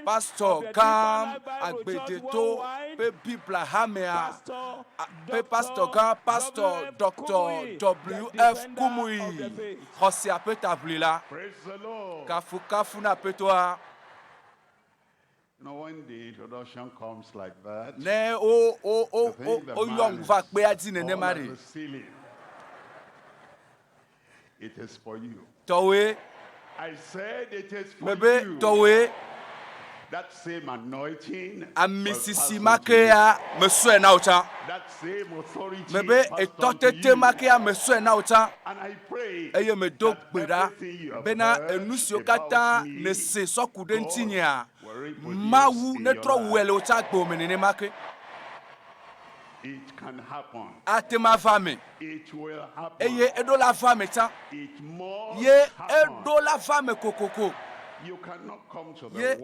Pastor gã agbedeto ƒe Biblia hamea ƒe pastor gã, Pastor Doctor WF Kumuyi, xɔsea ƒe taʋlila. Kafukafu na Aƒetɔa. Ne wo wo wo wo woyɔ ŋu va kpea dzi nenema ɖe, tɔwoe. Mebe tɔwoe. Ami sisi ma kea mesɔe na wò tsã. Mebe etɔtete ma kea mesɔe na wò tsã. Eye medo gbe ɖa bena enu siwo katã nèse sɔ ku ɖe ŋutinyea, Mawu netrɔ wɔe le wò tsã gbewò me nenema ke. Ate ŋu ava eme. Eye eɖo la va eme tsã. Ye eɖo la va eme kokoko. Ye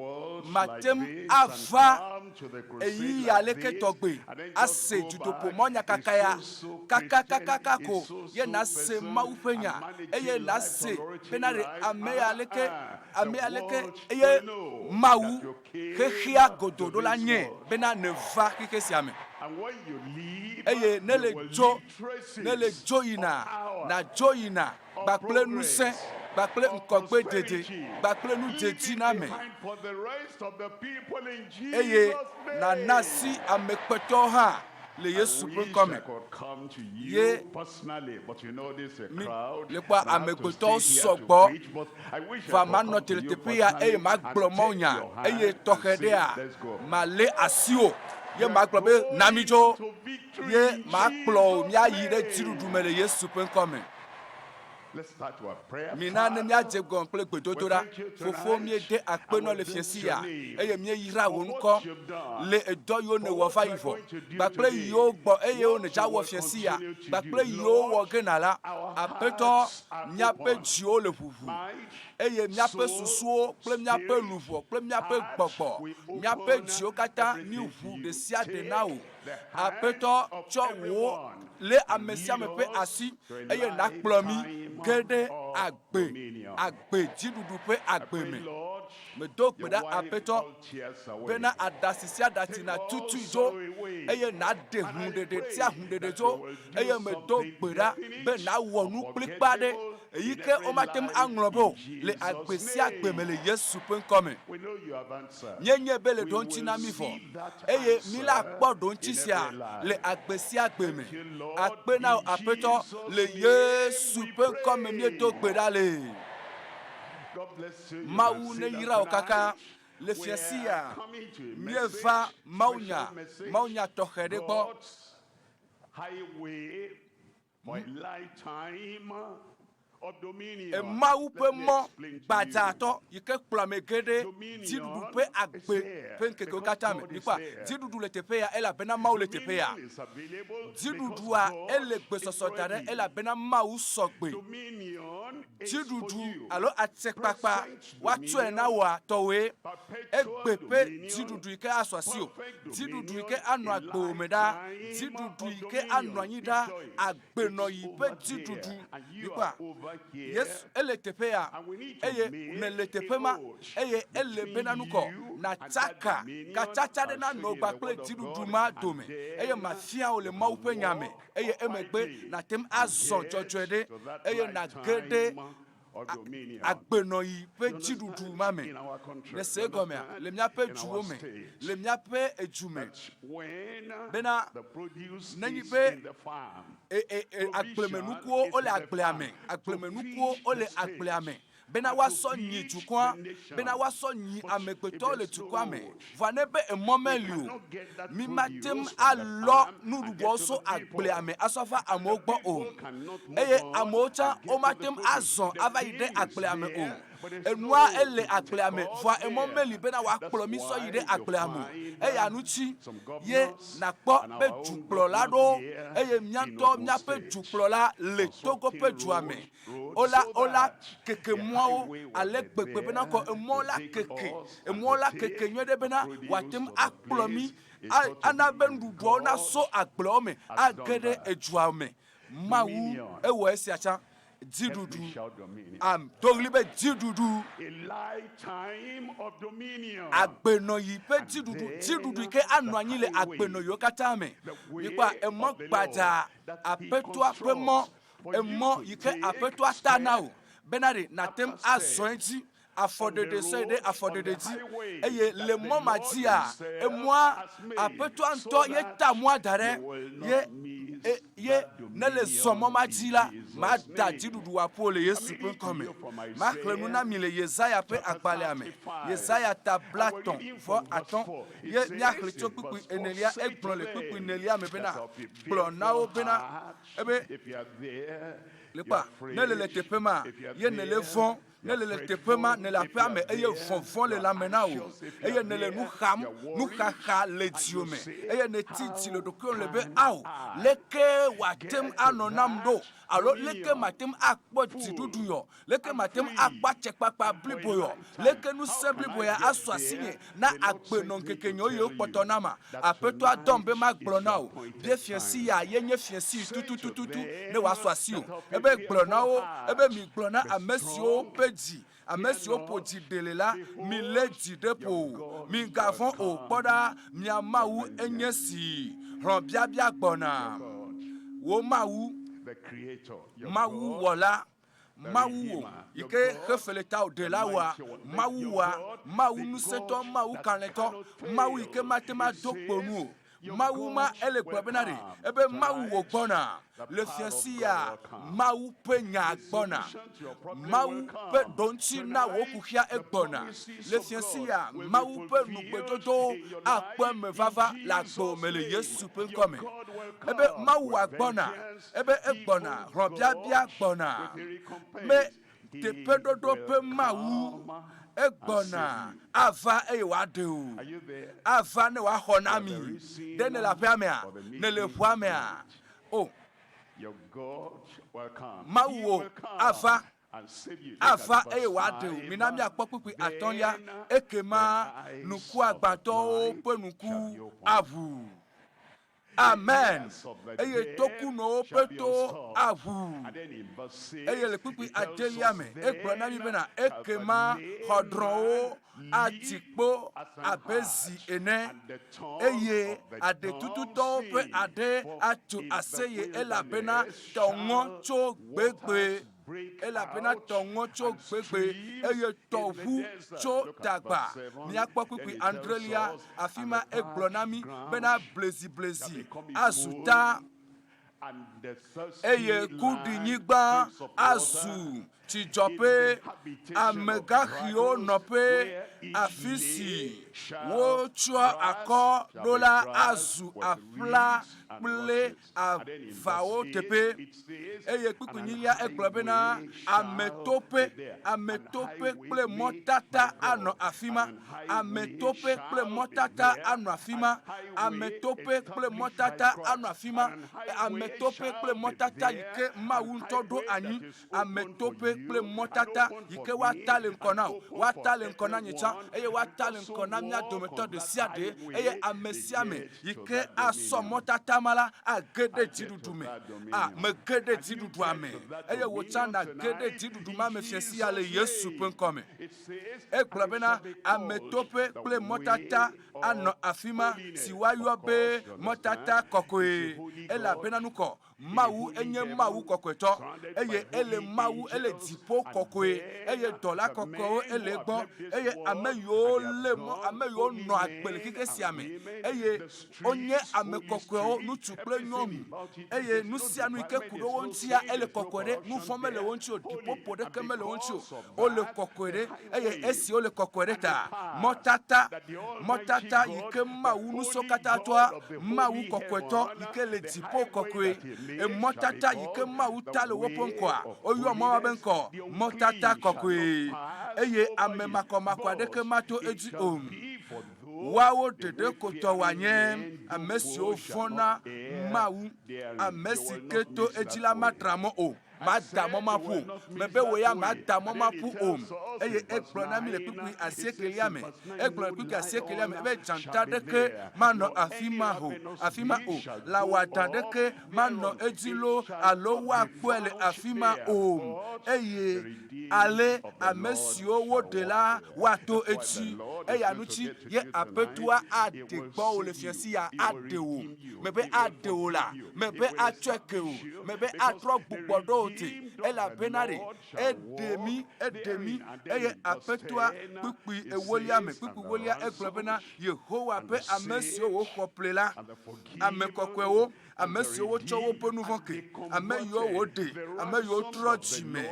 mate ŋu ava ɣeyiɣi aleke tɔgbe ase dutoƒo mɔ nyakaka ya kakakakaka ko ye nàse Mawu ƒe nya eye nàse bena ɖe ame ya leke, ame ya leke eye Mawu xexea godoo ɖo la nye bena nèva xexe sia me. Eye ne le dzo, ne le dzo yina, nàdzo yina kpakple ŋusẽ, kpakple ŋkɔgbedede, kpakple nudzedziname, eye nàna asi ame kpɔtɔewo hã le Yesu ƒe ŋkɔ me. Ye mi le kpɔa amegbetɔwo sɔgbɔ va manɔ te le teƒe ya eye magblɔ mawunya eye tɔxɛ ɖea malé asiwò ye magblɔ be na mi dzo ye makplɔ wò míayi ɖe dziɖuɖu me le Yesu ƒe ŋkɔ me. Mina ne míadze gɔme kple gbedodoɖa. Fofo, míede akpe nɔ le fiẽsi ya, eye míeyra wò ŋkɔ le edɔ yiwo nèwɔ va yi vɔ, kpakple yiwo gbɔ eye wo nèdza wɔ fiẽsi ya, kpakple yiwo wɔ ge nàla. Aƒetɔ, míaƒe dziwo le ʋuʋu, eye míaƒe susuwo kple míaƒe luʋɔ kple míaƒe gbɔgbɔ, míaƒe dziwo katã míʋu ɖesiaɖe na wò. Aƒetɔ, tsɔ wò lé ame sia ame ƒe asi eye nàkplɔ mí ge ɖe agbe, agbe dziɖuɖu ƒe agbe me. Medo gbe ɖa, Aƒetɔ, bena aɖatsi sia aɖatsi nàtutui dzo eye nàɖe hũɖeɖe sia hũɖeɖe dzo eye medo gbe ɖa be nàwɔ nu kplikpaa ɖe eyi ke womate ŋu aŋlɔ be o le agbe sia agbe me le Yesu ƒe ŋkɔ me. Míenyae be le ɖoŋtsi na mí vɔ, eye míla kpɔ ɖoŋtsi sia le agbe sia agbe me. Akpe na wò Aƒetɔ, le Yesu ƒe ŋkɔ me míedo gbe ɖa le. Mawu neyra wò kaka. Le fiẽ sia, míeva mawunya, mawunya tɔxɛ ɖe gbɔ. Mawu ƒe mɔ gbadzatɔ yi ke kplɔ ame ge ɖe dziɖuɖu ƒe agbe ƒe ŋkekewo katã me. Mikpɔa, dziɖuɖu le teƒe ya elabena Mawu le teƒe ya. Dziɖuɖua ele gbesɔsɔ da ɖe elabena Mawu sɔ gbe. Dziɖuɖu alo atsekpakpa woatsɔe na wòa tɔwòe. Egbe ƒe dziɖuɖu yi ke asu asiwò, dziɖuɖu yi ke anɔ agbewò me ɖaa, dziɖuɖu yi ke anɔ anyi ɖaa, agbenɔɣi ƒe dziɖuɖu. Mikpɔa? Yesu, ele teƒe ya, eye nèle teƒe ma, eye ele bena nukɔ nàtsaka katsatsa ɖe nanɔ wò kpakple dziɖuɖu ma dome, eye mafia wò le Mawu ƒe Nya me, eye emegbe nàte ŋu azɔ dzɔdzɔe ɖe, eye nàge ɖe agbenɔɣi ƒe dziɖuɖu ma me. Nèse egɔmea? Le míaƒe duwo me, le míaƒe edu me, bena nenye be e, e, e, agblemenukuwo wole agblea me, agblemenukuwo wole agblea me, bena woasɔ nyi dukɔa, bena woasɔ nyi amegbetɔwo le dukɔa me. Vɔa ne be emɔ meli o, mi mate ŋu alɔ nuɖuɖuawo so agblea me asɔ va amewo gbɔ o. Eye amewo tsã womate ŋu azɔ ava yi ɖe agblea me o. Enua ele agblea me, vɔa emɔ meli bena wòakplɔ mi sɔ yi ɖe agblea me o. Eya ŋuti ye nàkpɔ be dukplɔla ɖewo eye mía ŋutɔ míaƒe dukplɔla le Togo ƒe dua me Wola, wola keke mɔawo ale gbegbe bena kɔ emɔ la keke, emɔ la keke nyuie ɖe bena wòate ŋu akplɔ mí, ana be nuɖuɖuawo naso agbleawo me age ɖe edua me. Mawu ewɔ esia tsã. Dziɖuɖu. Am, do ɣli be dziɖuɖu. Agbenɔɣi ƒe dziɖuɖu, dziɖuɖu yi ke anɔ anyi le agbenɔɣiwo katã me. Mikpɔa, emɔ gbadzaa, Aƒetɔa ƒe mɔ, emɔ yi ke Aƒetɔa ta na wò bena ɖe nàte ŋu azɔ edzi afɔɖeɖe sɔe ɖe afɔɖeɖe dzi. Eye le mɔ ma dzia, emɔa, Aƒetɔa ŋutɔ ye ta mɔa da ɖe ye, e, ye ne le zɔ mɔ ma dzi la, mada dziɖuɖu aƒo le Yesu ƒe ŋkɔ me. Maxlẽ nu na mi le Yesaya ƒe agbalẽa me, Yesaya ta 35 ye míaxlẽ tso kpukpui enelia. Egblɔ le kpukpui enelia me bena, Gblɔ na wo bena, ebe, le kpɔa, ne le le teƒe ma, ye nèle vɔ̃ Ne nèle teƒe ma, nèle aƒea me eye vɔvɔ̃ le lãme na wò, eye nèle nu xam, nuxaxa le dziwò me, eye nèti dzi le ɖokuiwò le be, Ao, leke wòate ŋu anɔ nam ɖo? Alo leke mate ŋu akpɔ dziɖuɖu yɔ? Leke mate ŋu akpɔ atsekpakpa blibo yɔ? Leke ŋusẽ blibo ya asu asinye na agbenɔŋkeke nyewo yiwo kpɔtɔ nama? Aƒetɔa dɔm be magblɔ na wò be fiẽsi ya ye nye fiẽsi tututututu ne wòasu asiwò. Ebe, Gblɔ na wo, ebe, Migblɔ na ame siwo ƒe dzi, ame siwo ƒo dzi ɖe le la, Milé dzi ɖe ƒo o, migavɔ̃ o, kpɔ ɖa, mia Mawu enye si! Hlɔ̃biabia gbɔna. Wò Mawu, Mawu Wɔla, Mawu wò, yi ke xe fe le tawò ɖela wòa, Mawu wòa, Mawu ŋusẽtɔ, Mawu kalẽtɔ, Mawu yi ke mate ŋu ado kpo nu o. Mawu ma ele gblɔ bena ɖe, ebe Mawu wò gbɔna le fiasi ya, Mawu ƒe nya gbɔna. Mawu ƒe ɖoŋtsi na wò kuxia egbɔna le fiasi ya, Mawu ƒe nugbedodowo akpɔ eme vava le agbewò me le Yesu ƒe ŋkɔ me. Ebe Mawu wòa gbɔna Ebe egbɔna, hlɔ̃biabia gbɔna. Me teƒeɖoɖo ƒe Mawu, egbɔna, ava eye wòaɖe wò. Ava ne wòaxɔ na mi. Ɖe nèle aƒea mea? Nèle ʋua mea? O, Mawu wò ava, ava eye wòaɖe wò. Mina míakpɔ kpukpui atɔ̃lia, Ekema ŋkuagbãtɔwo ƒe ŋku aʋu. Amen. Eye tokunɔwo ƒe towo aʋu. Eye le kpukpui adelia me, egblɔ na mí bena, Ekema xɔdrɔ̃wo ati kpo abe zi ene, eye aɖetututɔwo ƒe aɖe atso aseye, elabena tɔ ŋɔ tso gbegbe. Elabena tɔ ŋɔ tso gbegbe, eye tɔ ʋu tso tagba. Míakpɔ kpukpui adrelia, afi ma egblɔ na mí bena bleziblezi azu ta, eye kuɖinyigba azu tsidzɔƒe, amegãxiwo nɔƒe, afi si wotsyɔ akɔ ɖo la azu aƒla kple avawo teƒe. Eye kpukpui nyilia egblɔ bena, Ametoƒe, ametoƒe kple mɔtata anɔ afi ma. Ametoƒe kple mɔtata anɔ afi ma. Ametoƒe kple mɔtata anɔ afi ma. Ametoƒe kple mɔtata yi ke Mawu ŋutɔ ɖo anyi. Ametoƒe kple mɔtata yi ke woata le ŋkɔ na wò, woata le ŋkɔ na nye tsã, eye woata le ŋkɔ na mía dometɔ ɖe sia ɖe, eye ame sia ame yi ke asɔ mɔtata ma la age ɖe dziɖuɖu me. A, mege ɖe dziɖuɖua me, eye wò tsã nàge ɖe dziɖuɖu ma me fiẽ sia le Yesu ƒe ŋkɔ me. Egblɔ bena, Ametoƒe kple mɔtata anɔ afi ma si woayɔ be mɔtata kɔkɔe, elabena nukɔ Mawu enye Mawu kɔkɔetɔ, eye ele Mawu, ele dziƒo kɔkɔe, eye dɔla kɔkɔewo ele egbɔ, eye ame yiwo lé mɔ, ame yiwo nɔ agbe le xexe sia me, eye wonye ame kɔkɔewo, ŋutsu kple nyɔnu, eye nu sia nu yi ke ku ɖe wo ŋutia, ele kɔkɔe ɖe, nu vɔ̃ mele wo ŋuti o, ɖiƒoƒo ɖeke mele wo ŋuti o, wole kɔkɔe ɖe, eye esi wole kɔkɔe ɖe ta, mɔtata, mɔtata yi ke Mawu nusɔkatãtɔa, Mawu kɔkɔetɔ yi ke le dziƒo kɔkɔe, emɔtata yi ke Mawu ta le woƒe ŋkɔa, woyɔ mɔ ma be ŋkɔ, mɔtata kɔkɔe, eye ame makɔmakɔ aɖeke mato edzi o. Woawo ɖeɖe ko tɔ wòanye, ame siwo vɔ̃na Mawu, ame si ke to edzi la matra mɔ o. mada mɔ ma ƒu o. Mebe wò ya mada mɔ ma ƒu o. Eye egblɔ na mí le kpukpui asiekelia me, egblɔ le kpukpui asiekelia me be dzata ɖeke manɔ afi ma o, afi ma o, lã wɔadã ɖeke manɔ edzi loo alo woakpɔe le afi ma o. Eye ale ame siwo woɖe la woato edzi. Eya ŋuti ye Aƒetɔa aɖe gbɔwò le fiẽ sia, aɖe wò. Mebe aɖe wò la, mebe atsɔe ke wò, mebe atrɔ gbugbɔ ɖo wò te, elabena ɖe eɖe mí, eɖe mí. Eye Aƒetɔa kpukpui ewolia me, kpukpui ewolia egblɔ bena, Yehowa ƒe ame siwo wòxɔ ƒle la, ame kɔkɔewo, ame siwo wotsɔ woƒe nu vɔ̃ ke, ame yiwo wòɖe, ame yiwo trɔ dzi me.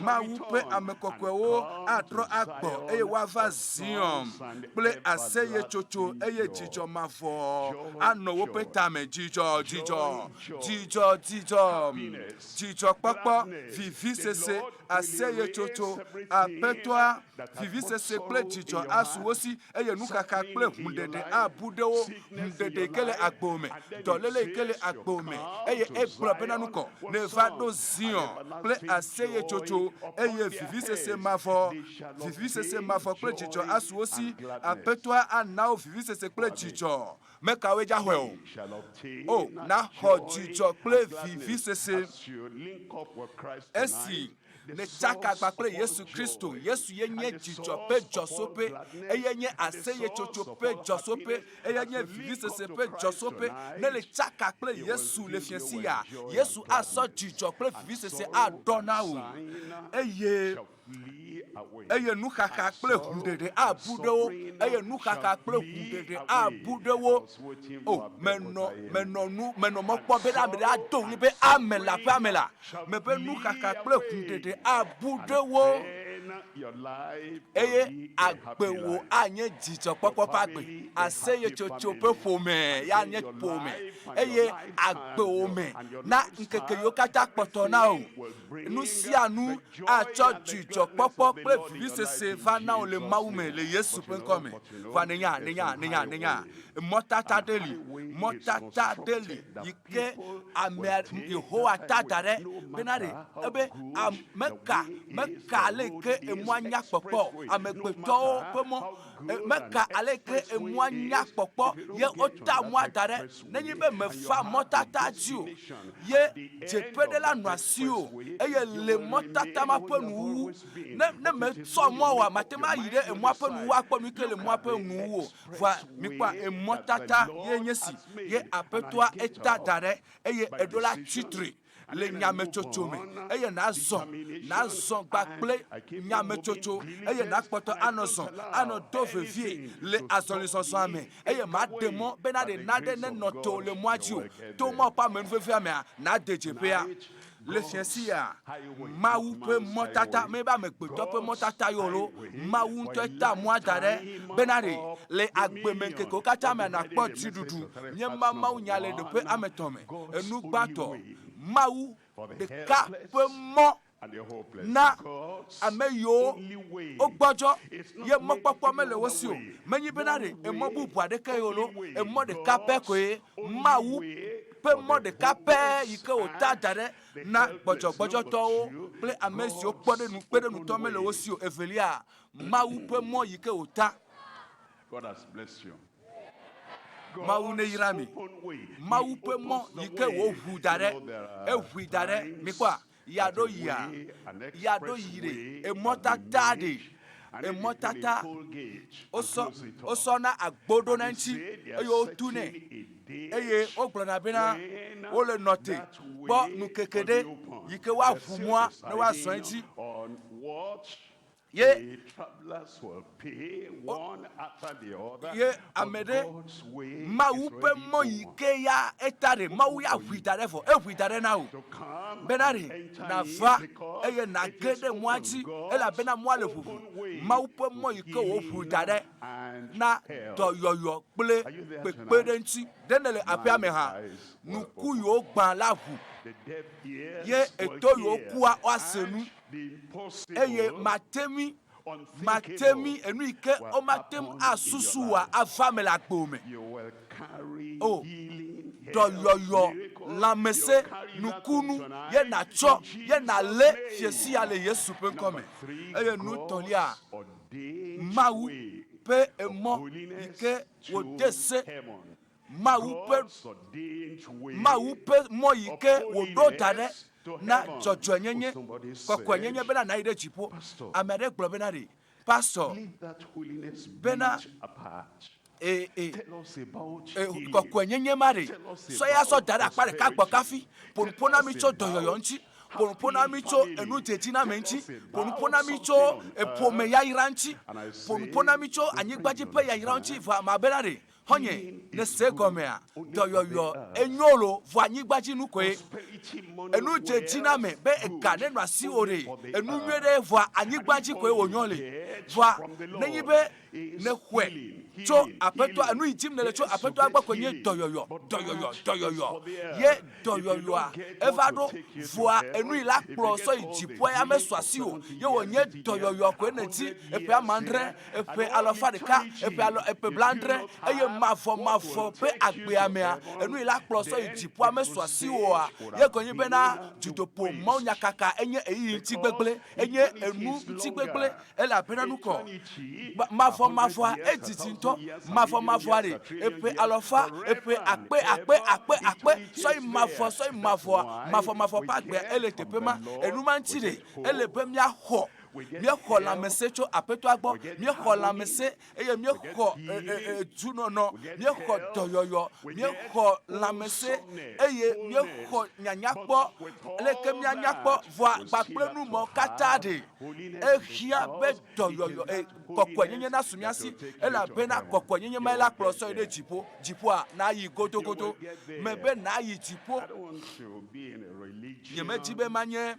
Mawu ƒe ame kɔkɔewo atrɔ agbɔ eye woava Zion kple aseyetsotso eye dzidzɔ mavɔ anɔ woƒe tame. Dzidzɔ, dzidzɔ, dzidzɔ, dzidzɔ, dzidzɔkpɔkpɔ, vivisese, aseyetsotso, Aƒetɔa, vivisese kple dzidzɔ asu wo si eye nuxaxa kple hũɖeɖe abu ɖe wo, hũɖeɖe yi ke le agbo me, dɔléle yi ke le agbo me. Eye egblɔ bena nukɔ, Neva ɖo Zion kple aseyetsotso, eye vivisese mavɔ, vivisese mavɔ kple dzidzɔ asu wo si. Aƒetɔa ana wo vivisese kple dzidzɔ. Mekawoe dza xɔe o? O, naxɔ dzidzɔ kple vivisese esi Netsaka agba kple Yesu Kristo. Yesu ye nye dzidzɔ ƒe dzɔtsoƒe. Eye nye aseyetsotso ƒe dzɔtsoƒe. Eye nye vivisese ƒe dzɔtsoƒe. Ne le tsaka kple Yesu le fiẽsi ya, Yesu asɔ dzidzɔ kple vivisese aɖɔ na wò. Eye eye nuxaxa kple hũɖeɖe abu ɖe wo, eye nuxaxa kple hũɖeɖe abu ɖe wo. O, menɔ, menɔ nu, menɔ mɔ kpɔ be ame ɖe ado ɣli be ame le aƒea me la, mebe nuxaxa kple hũɖeɖe abu ɖe wo, eye agbewò anye dzidzɔkpɔkpɔ ƒe agbe, aseyetsotso ƒe ƒome ya nye ƒome, eye agbewò me na ŋkeke yiwo katã kpɔtɔ na wò. Nu sia nu atsɔ dzidzɔkpɔkpɔ kple vivisese va na wò le Mawu me le Yesu ƒe ŋkɔ me. Vɔa nènya, nènya, nènya, nènya, mɔtata ɖe li, mɔtata ɖe li yi ke amea Yehowa ta da ɖe bena ɖe ebe meka, meka ale yi ke emɔa nya kpɔkpɔ o, amegbetɔwo ƒe mɔ, meka ale yi ke emɔa nya kpɔkpɔ ye wota mɔa da ɖe. Nenye be mèva mɔtata dzi o, ye dzeƒe ɖe la nɔ asiwò, eye le mɔtata ma ƒe nuwuwu, ne, ne mètsɔ mɔ oa, màte ŋu ayi ɖe emɔa ƒe nuwuwu akpɔ nu yi ke le mɔa ƒe nuwuwu o. Vɔa, mikpɔa, emɔtata ye nye esi, ye Aƒetɔa eta da ɖe, eye eɖo la tsi tre le nyametsotso me, eye nàzɔ, nàzɔ kpakple nyametsotso, eye nàkpɔtɔ anɔ zɔ, anɔ do vevie le azɔlizɔzɔa me, eye màɖe mɔ be naɖe naɖe nenɔ tewò le mɔa dzi o. To Mawu ƒe amenuvevea mea, nàde dzeƒea. Le fiẽ sia, Mawu ƒe mɔtata, menye be amegbetɔ ƒe mɔtata ye o loo, Mawu ŋutɔe ta mɔa da ɖe bena ɖe le agbemeŋkekewo katã mea, nàkpɔ dziɖuɖu. Míema mawunya le ɖoƒe ame etɔ̃ me. Enu gbãtɔ, Mawu ɖeka ƒe mɔ na ame yiwo wogbɔdzɔ ye mɔkpɔkpɔ mele wo si o. Menye bena ɖe emɔ bubu aɖeke ye o loo, emɔ ɖeka pɛ koe Mawu ƒe mɔ ɖeka pɛ yi ke wòta da ɖe na gbɔdzɔgbɔdzɔtɔwo kple ame siwo kpɔ ɖe nu kpeɖeŋutɔ mele wo si o. Evelia, Mawu ƒe mɔ yi ke wòta. Mawu neyra mi. Mawu ƒe mɔ yi ke wòʋu da ɖe, eʋui da ɖe. Mikpɔa? Ya ɖo yia, ya ɖo yi ɖe, emɔtata ɖe, emɔtata wosɔ, wosɔna agbo ɖona eŋuti eye wotunɛ eye wogblɔna bena wole nɔ te kpɔ nukeke ɖe yi ke woaʋu mɔa ne woazɔ edzi. Ye ye ame ɖe Mawu ƒe mɔ yi ke ya eta ɖe Mawu ya ʋui da ɖe vɔ eʋui da ɖe na wò bena ɖe nàva eye nàge ɖe mɔa dzi elabena mɔa le ʋuʋu. Mawu ƒe mɔ yi ke wòʋu da ɖe na dɔyɔyɔ kple kpekpeɖeŋuti. Ɖe nèle aƒea me hã? Nuku yiwo gbã la ʋu ye eto yiwo kua woase nu. Eye mate ŋui, mate ŋui, enu yi ke womate ŋu asusu oa ava eme le agbo me. O, dɔyɔyɔ, Lãmesẽ, nukunu ye nàtsɔ ye nàlé fiasia le Yesu ƒe ŋkɔ me. Eye nu tɔ̃lia, Mawu ƒe emɔ yi ke wòde se, Mawu ƒe, Mawu ƒe mɔ yi ke wòɖo da ɖe na dzɔdzɔenyenye, kɔkɔenyenye bena nàyi ɖe dziƒo. Ame aɖe gblɔ bena ɖe, Pastor, bena e, e, e, kɔkɔenyenye ma ɖe, sɔ ya sɔ da ɖe akpa ɖeka gbɔ kafi, ƒo nuƒo na mi tso dɔyɔyɔ ŋuti, ƒo nuƒo na mi tso enudzedziname ŋuti, ƒo nuƒo na mi tso eƒome yayra ŋuti, ƒo nuƒo na mi tso anyigbadzi ƒe yayra ŋuti, vɔa mabena ɖe, Xɔ̃nye, nèse egɔmea? Dɔyɔyɔ enyo lo, vɔ anyigba dzi nu koe. Enu dze dzi na ame be ega nenɔ asiwò ɖe, enu nyui ɖe, vɔa anyigba dzi koe wònyɔ le. Vɔa nenye be nèxɔe tso Aƒetɔa, enu yi dim nèle tso Aƒetɔa gbɔ koe nye dɔyɔyɔ, dɔyɔyɔ, dɔyɔyɔ. Ye dɔyɔyɔa eva ɖo, vɔa enu yi la kplɔ sɔ yi dziƒoa ya mesu asiwò o. Ye wònye dɔyɔyɔ koe nèdi eƒe amãdre. eƒe alafa ɖeka, eƒe alɔ, eƒe blaadre, eye mavɔmavɔ ƒe agbea mea, enu yi la kplɔ sɔ yi dziƒoa mesu asiwò oa? Ye gɔnye bena dutoƒo mawunyakaka enye ɣeyiɣi ŋuti gbegblẽ, enye enu ŋuti gbegblẽ, elabena nukɔ mavɔmavɔa edidi ŋutɔ, mavɔmavɔa ɖe, eƒe alafa, eƒe akpe, akpe, akpe, akpe, sɔ yi mavɔ, sɔ yi mavɔa, mavɔmavɔ ƒe agbea ele teƒe ma. Enu ma ŋuti ɖe, ele be míaxɔ Míexɔ lãmesẽ tso Aƒetɔa gbɔ. Míexɔ lãmesẽ eye míexɔ dunɔnɔ, míexɔ dɔyɔyɔ, míexɔ lãmesẽ eye míexɔ nyanyakpɔ. Leke míanyakpɔ vɔa kpakple nu mawo katã ɖe ehiã be dɔyɔyɔ, kɔkɔenyenye nasu mía si elabena kɔkɔenyenye mae la kplɔ sɔ yi ɖe dziƒo. Dziƒoa nayi godogodo. Mebe nayi dziƒo. Nyemedi be manye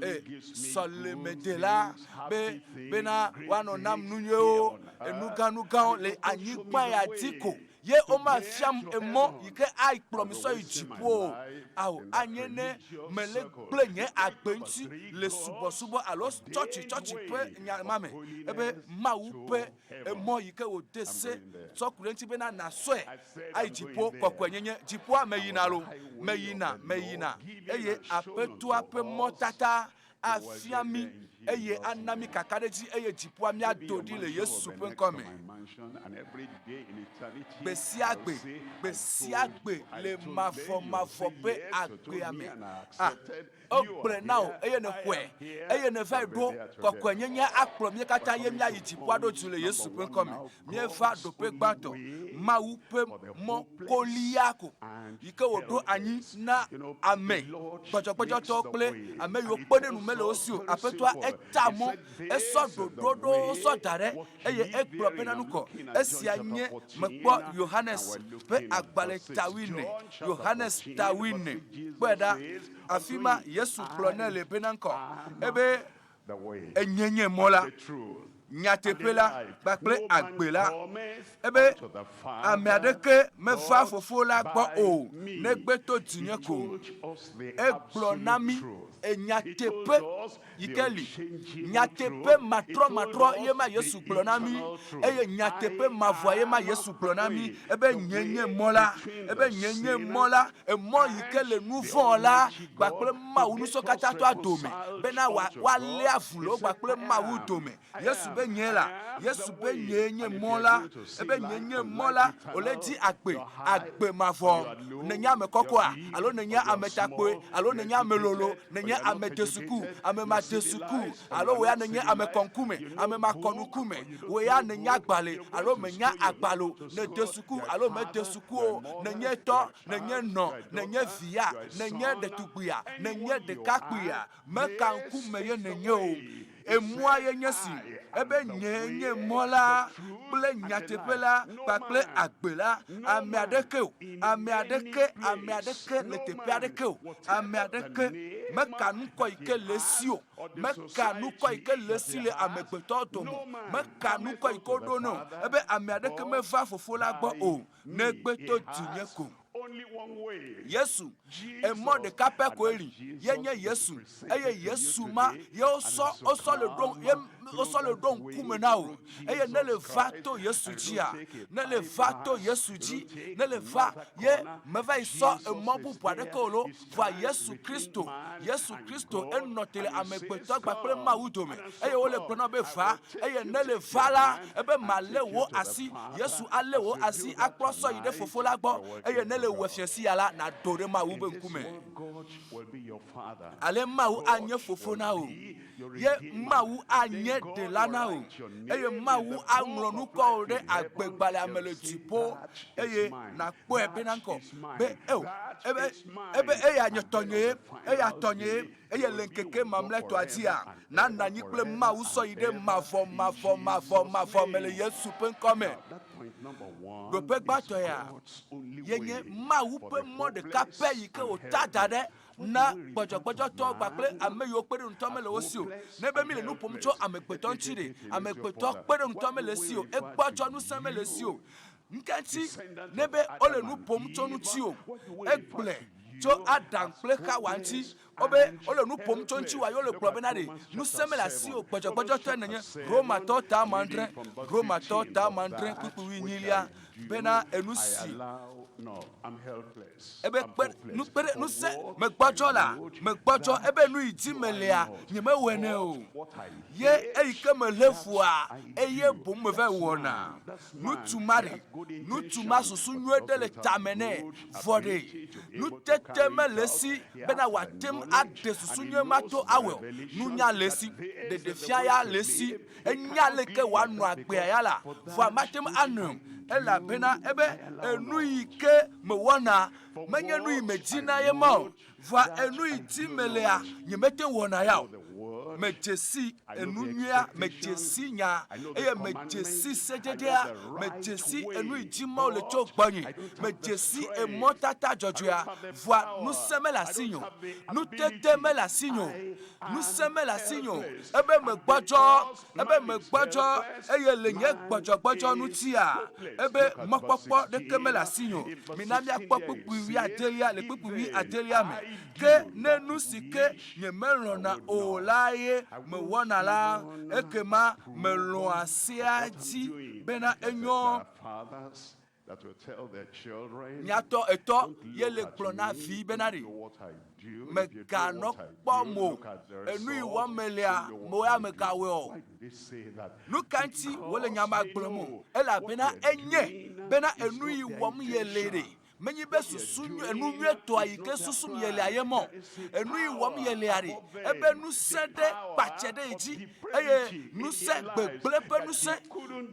e, sɔlemedela be bena woanɔ nam nu nyuiwo, enugãnugãwo le anyigba ya dzi ko ye womafiam emɔ yi ke akplɔ mi sɔ yi dziƒo o. Ao, anye ne mele gblẽ nye agbe ŋuti le subɔsubɔ alo tsɔtsi tsɔtsi ƒe nya ma me ebe Mawu ƒe emɔ yi ke wòde se sɔ ku ɖe eŋuti bena nàsɔe ayi dziƒo kɔkɔenyenye. Dziƒoa meyina lo, meyina, meyina, eye Aƒetɔa ƒe mɔtata afia mí eye ana mí kakaɖedzi eye dziƒoa míado ɖi le Yesu ƒe ŋkɔ me. Gbe sia gbe, gbe sia gbe le mavɔmavɔ ƒe agbea me. Ah, Egblɔe na wò eye nèxɔe, eye nèvae ɖo. Kɔkɔenyenye akplɔ mí katã ye míayi dziƒo aɖo du le Yesu ƒe ŋkɔ me. Míeva ɖoƒe gbãtɔ, Mawu ƒe mɔ kolia ko yi ke wòɖo anyi na ame gbɔdzɔgbɔdzɔtɔwo kple ame yiwo kpeɖeŋu mele wo si o. Aƒetɔa eta mɔ, esɔ ɖoɖoɖowo sɔ da ɖe eye egblɔ bena nukɔ. Esia nye mekpɔ Yohanes ƒe agbalẽ ta wuiene. Yohanes ta wuiene. Kpɔe ɖa. Afi ma Yesu gblɔ nɛ le bena ŋkɔ ebe, Enye nye mɔ la, nyateƒe la kpakple agbe la. Ebe, Ame aɖeke meva Fofo la gbɔ o, negbe to dzinye ko. Egblɔ na mí nyateƒe yi ke li. Nyateƒe matrɔmatrɔ ye ma Yesu gblɔ na mí, eye nyateƒe mavɔa ye ma Yesu gblɔ na mí, ebe nye nye mɔ la, ebe nye nye mɔ la, emɔ yi ke le nu vɔ̃ la kpakple Mawu nusɔkatãtɔa dome, bena woalé avu le wo kpakple Mawu dome. Yesu be nyee la, Yesu be nyee nye mɔ la, ebe nye nye mɔ la, wòle di agbe, agbe mavɔ. Nènye ame kɔkɔa, alo nènye ame takpoe, alo nènye ame lolo, nènye ame desuku, ame madesuku, alo wò ya nènye ame kɔŋkume, ame makɔnukume, wò ya nènya agbalẽ, alo mènya agbalẽ o, nède suku alo mède suku o, nènye tɔ, nènye nɔ, nènye via, nènye ɖetugbuia, nènye ɖekakpuia, meka ŋkume ye nènye o. Emɔa ye nye si, ebe nyee nye mɔ la kple nyateƒe la kpakple agbe la. Ame aɖeke o, ame aɖeke, ame aɖeke le teƒe aɖeke o, ame aɖeke meka nukɔ yi ke le esi o, meka nukɔ yi ke le esi le amegbetɔwo dome o, meka nukɔ yi ke woɖo nɛ o, ebe ame aɖeke meva Fofo la gbɔ o, negbe to dzinye ko. Yesu, emɔ ɖeka pɛ koe li, ye nye Yesu, eye Yesu ma ye wosɔ, wosɔ le ɖo, ye wosɔ le ɖo ŋkume na wò. Eye ne le va to Yesu dzia, ne le va to Yesu dzi, ne le va ye meva yi sɔ emɔ bubu aɖeke o lo, vɔa Yesu Kristo, Yesu Kristo enɔ te le amegbetɔ kpakple Mawu dome. Eye wole gblɔ na wò be va, eye ne le va la, ebe malé wò asi, Yesu alé wò asi akplɔ sɔ yi ɖe Fofo la gbɔ, eye ne le wɔ fiẽsi ya la, nàdo ɖe Mawu be ŋkume. Ale Mawu anye Fofo na wò, ye Mawu anye Ɖela na wò, eye Mawu aŋlɔ nukɔwò ɖe agbegbalẽa me le dziƒo, eye nàkpɔe bena ŋkɔ be eo, ebe, ebe eya nye tɔnyee, eya tɔnyee, eye le ŋkeke mamlɛtɔa dzia, nànɔ anyi kple Mawu sɔ yi ɖe mavɔ, mavɔ, mavɔ, mavɔ me le Yesu ƒe ŋkɔ me. Ɖoƒe gbãtɔ ya ye nye Mawu ƒe mɔ ɖeka pɛ yi ke wòta da ɖe na gbɔdzɔgbɔdzɔtɔwo kpakple ame yiwo kpeɖeŋutɔ mele wo si o. Ne be míle nu ƒom tso amegbetɔ ŋuti ɖe, amegbetɔ kpeɖeŋutɔ mele esi o, egbɔdzɔ ŋusẽ mele esi o. Nuka ŋuti ne be wole nu ƒom tso ŋuti o? Egblɔe tso Adam kple Xawa ŋuti wobe wole nu ƒom tso ŋutiwòa ye wole gblɔ bena ɖe ŋusẽ mele asiwò o, gbɔdzɔgbɔdzɔtɔe nènye. Romatɔwo ta ame adre, Romatɔwo ta ame adre kpukpui wuienyilia bena enu si ebe kpe nu kpe ɖe ŋusẽ megbɔdzɔ la megbɔdzɔ ebe nu yi dzi melea nyemewɔe nɛ o ye eyi ke melé fua eye boŋ meva wɔna. Ŋutsu ma ɖe, ŋutsu ma susu nyuie ɖe le tame nɛ, vɔ ɖe, nutete mele esi bena wòate ŋu aɖe susu nyuie ma to awɔe o. Nunya le esi, ɖeɖefia ya le esi, enya leke wòanɔ agbea ya la, vɔa mate ŋu anɔe o, elabena ebe enu yi ke mewɔna menye nu yi medina ye ma o. Vɔa enu yi dim melea, nyemete ŋu wɔna ya o. Medze si enu nyuia, medze si nya, eye medze si sededea, medze si enu yi dzi Mawu le tso gbɔnye, medze si emɔtata dzɔdzɔea, vɔa ŋusẽ mele asinye o, nutete mele asinye o, ŋusẽ mele asinye o, ebe megbɔdzɔ, ebe megbɔdzɔ, eye le nye gbɔdzɔgbɔdzɔ ŋutia, ebe mɔkpɔkpɔ ɖeke mele asinye o. Mina míakpɔ kpukpui wuiadelia le kpukpui wuiadelia me. Ke ne nu si ke nyemelɔ̃na o la ye mewɔna la, ekema melɔ̃a sea dzi bena enyo. Mía tɔ etɔ ye le gblɔ na vi bena ɖe, Mèganɔ kpɔm o, enu yi wɔm melea, mewò ya mègawɔe o. Nu ka ŋuti wòle nya ma gblɔm o? Elabena enye bena enu yi wɔm yele ɖe, menye be susu nyui, enu nyuietɔa yi ke susum yelea ye mɔ o. Enu yi wɔm yelea ɖe, ebe ŋusẽ ɖe kpatse ɖe ye dzi eye ŋusẽ gbegblẽ ƒe ŋusẽ,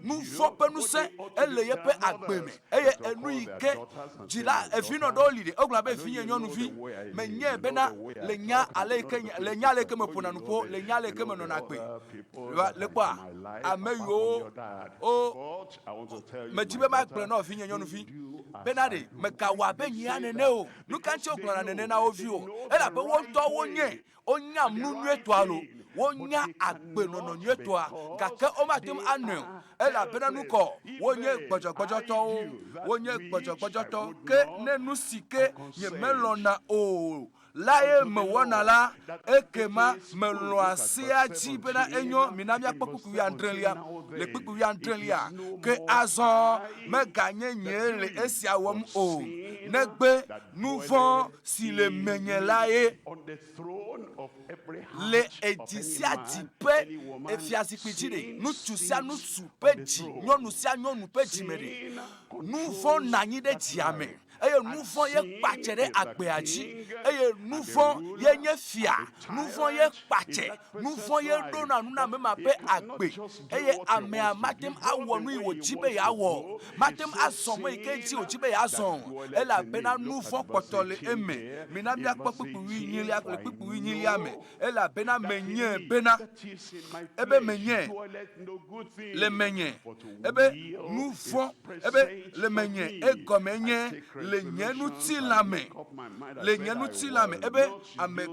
nu vɔ̃ ƒe ŋusẽ ele yeƒe agbe me. Eye enu yi ke dzila evinɔ ɖewo li ɖe, wogblɔna be vinye nyɔnuvi, menyae bena le nya ale yi ke le nya ale yi ke meƒona nuƒo, le nya ale yi ke menɔna agbe. Le kpɔa, ame yiwo wo medi be magblɔe na vinye nyɔnuvi bena ɖe megawɔ abe nyea nene o. Nu ka ŋuti wogblɔna nene na wo viwo? Elabe wo ŋutɔ wonye Wonya nu nyuietɔa loo, wonya agbenɔnɔ nyuietɔa, gake womate ŋu anɔe o, elabena nukɔ wonye gbɔdzɔgbɔdzɔtɔwo. Wonye gbɔdzɔgbɔdzɔtɔwo. Ke ne nu si ke nyemelɔ̃na o lae mewɔna la, ekema melɔ̃a sea dzi bena enyo. Mina míakpɔ kpukpui wuiadrelia. Le kpukpui wuiadrelia, ke azɔ meganye nyee le esia wɔm o, negbe nu vɔ̃ si le menye la ye. Le edzi sia dzi ƒe efiazikpui dzi ɖe, ŋutsu sia ŋutsu ƒe dzi, nyɔnu sia nyɔnu ƒe dzi me ɖe, nu vɔ̃ nɔ anyi ɖe dzia me, eye nu vɔ̃ ye kpatse ɖe agbea dzi, eye nu vɔ̃ ye nye fia, nu vɔ̃ ye kpatse, nu vɔ̃ ye ɖona nu na ame ma ƒe agbe, eye amea mate ŋu awɔ nu yi wòdi be yeawɔ o. Mate ŋu azɔ mɔ yi ke dzi wòdi be yeazɔ o, elabena nu vɔ̃ kpɔtɔ le eme. Mina míakpɔ kpukpui wuienyilia le kpukpui wuienyilia me, elabena menyae bena, ebe menyae le menye, ebe nu vɔ̃, ebe le menye, egɔme nye Le nye ŋutilã me, le nye ŋutilã me, ebe ame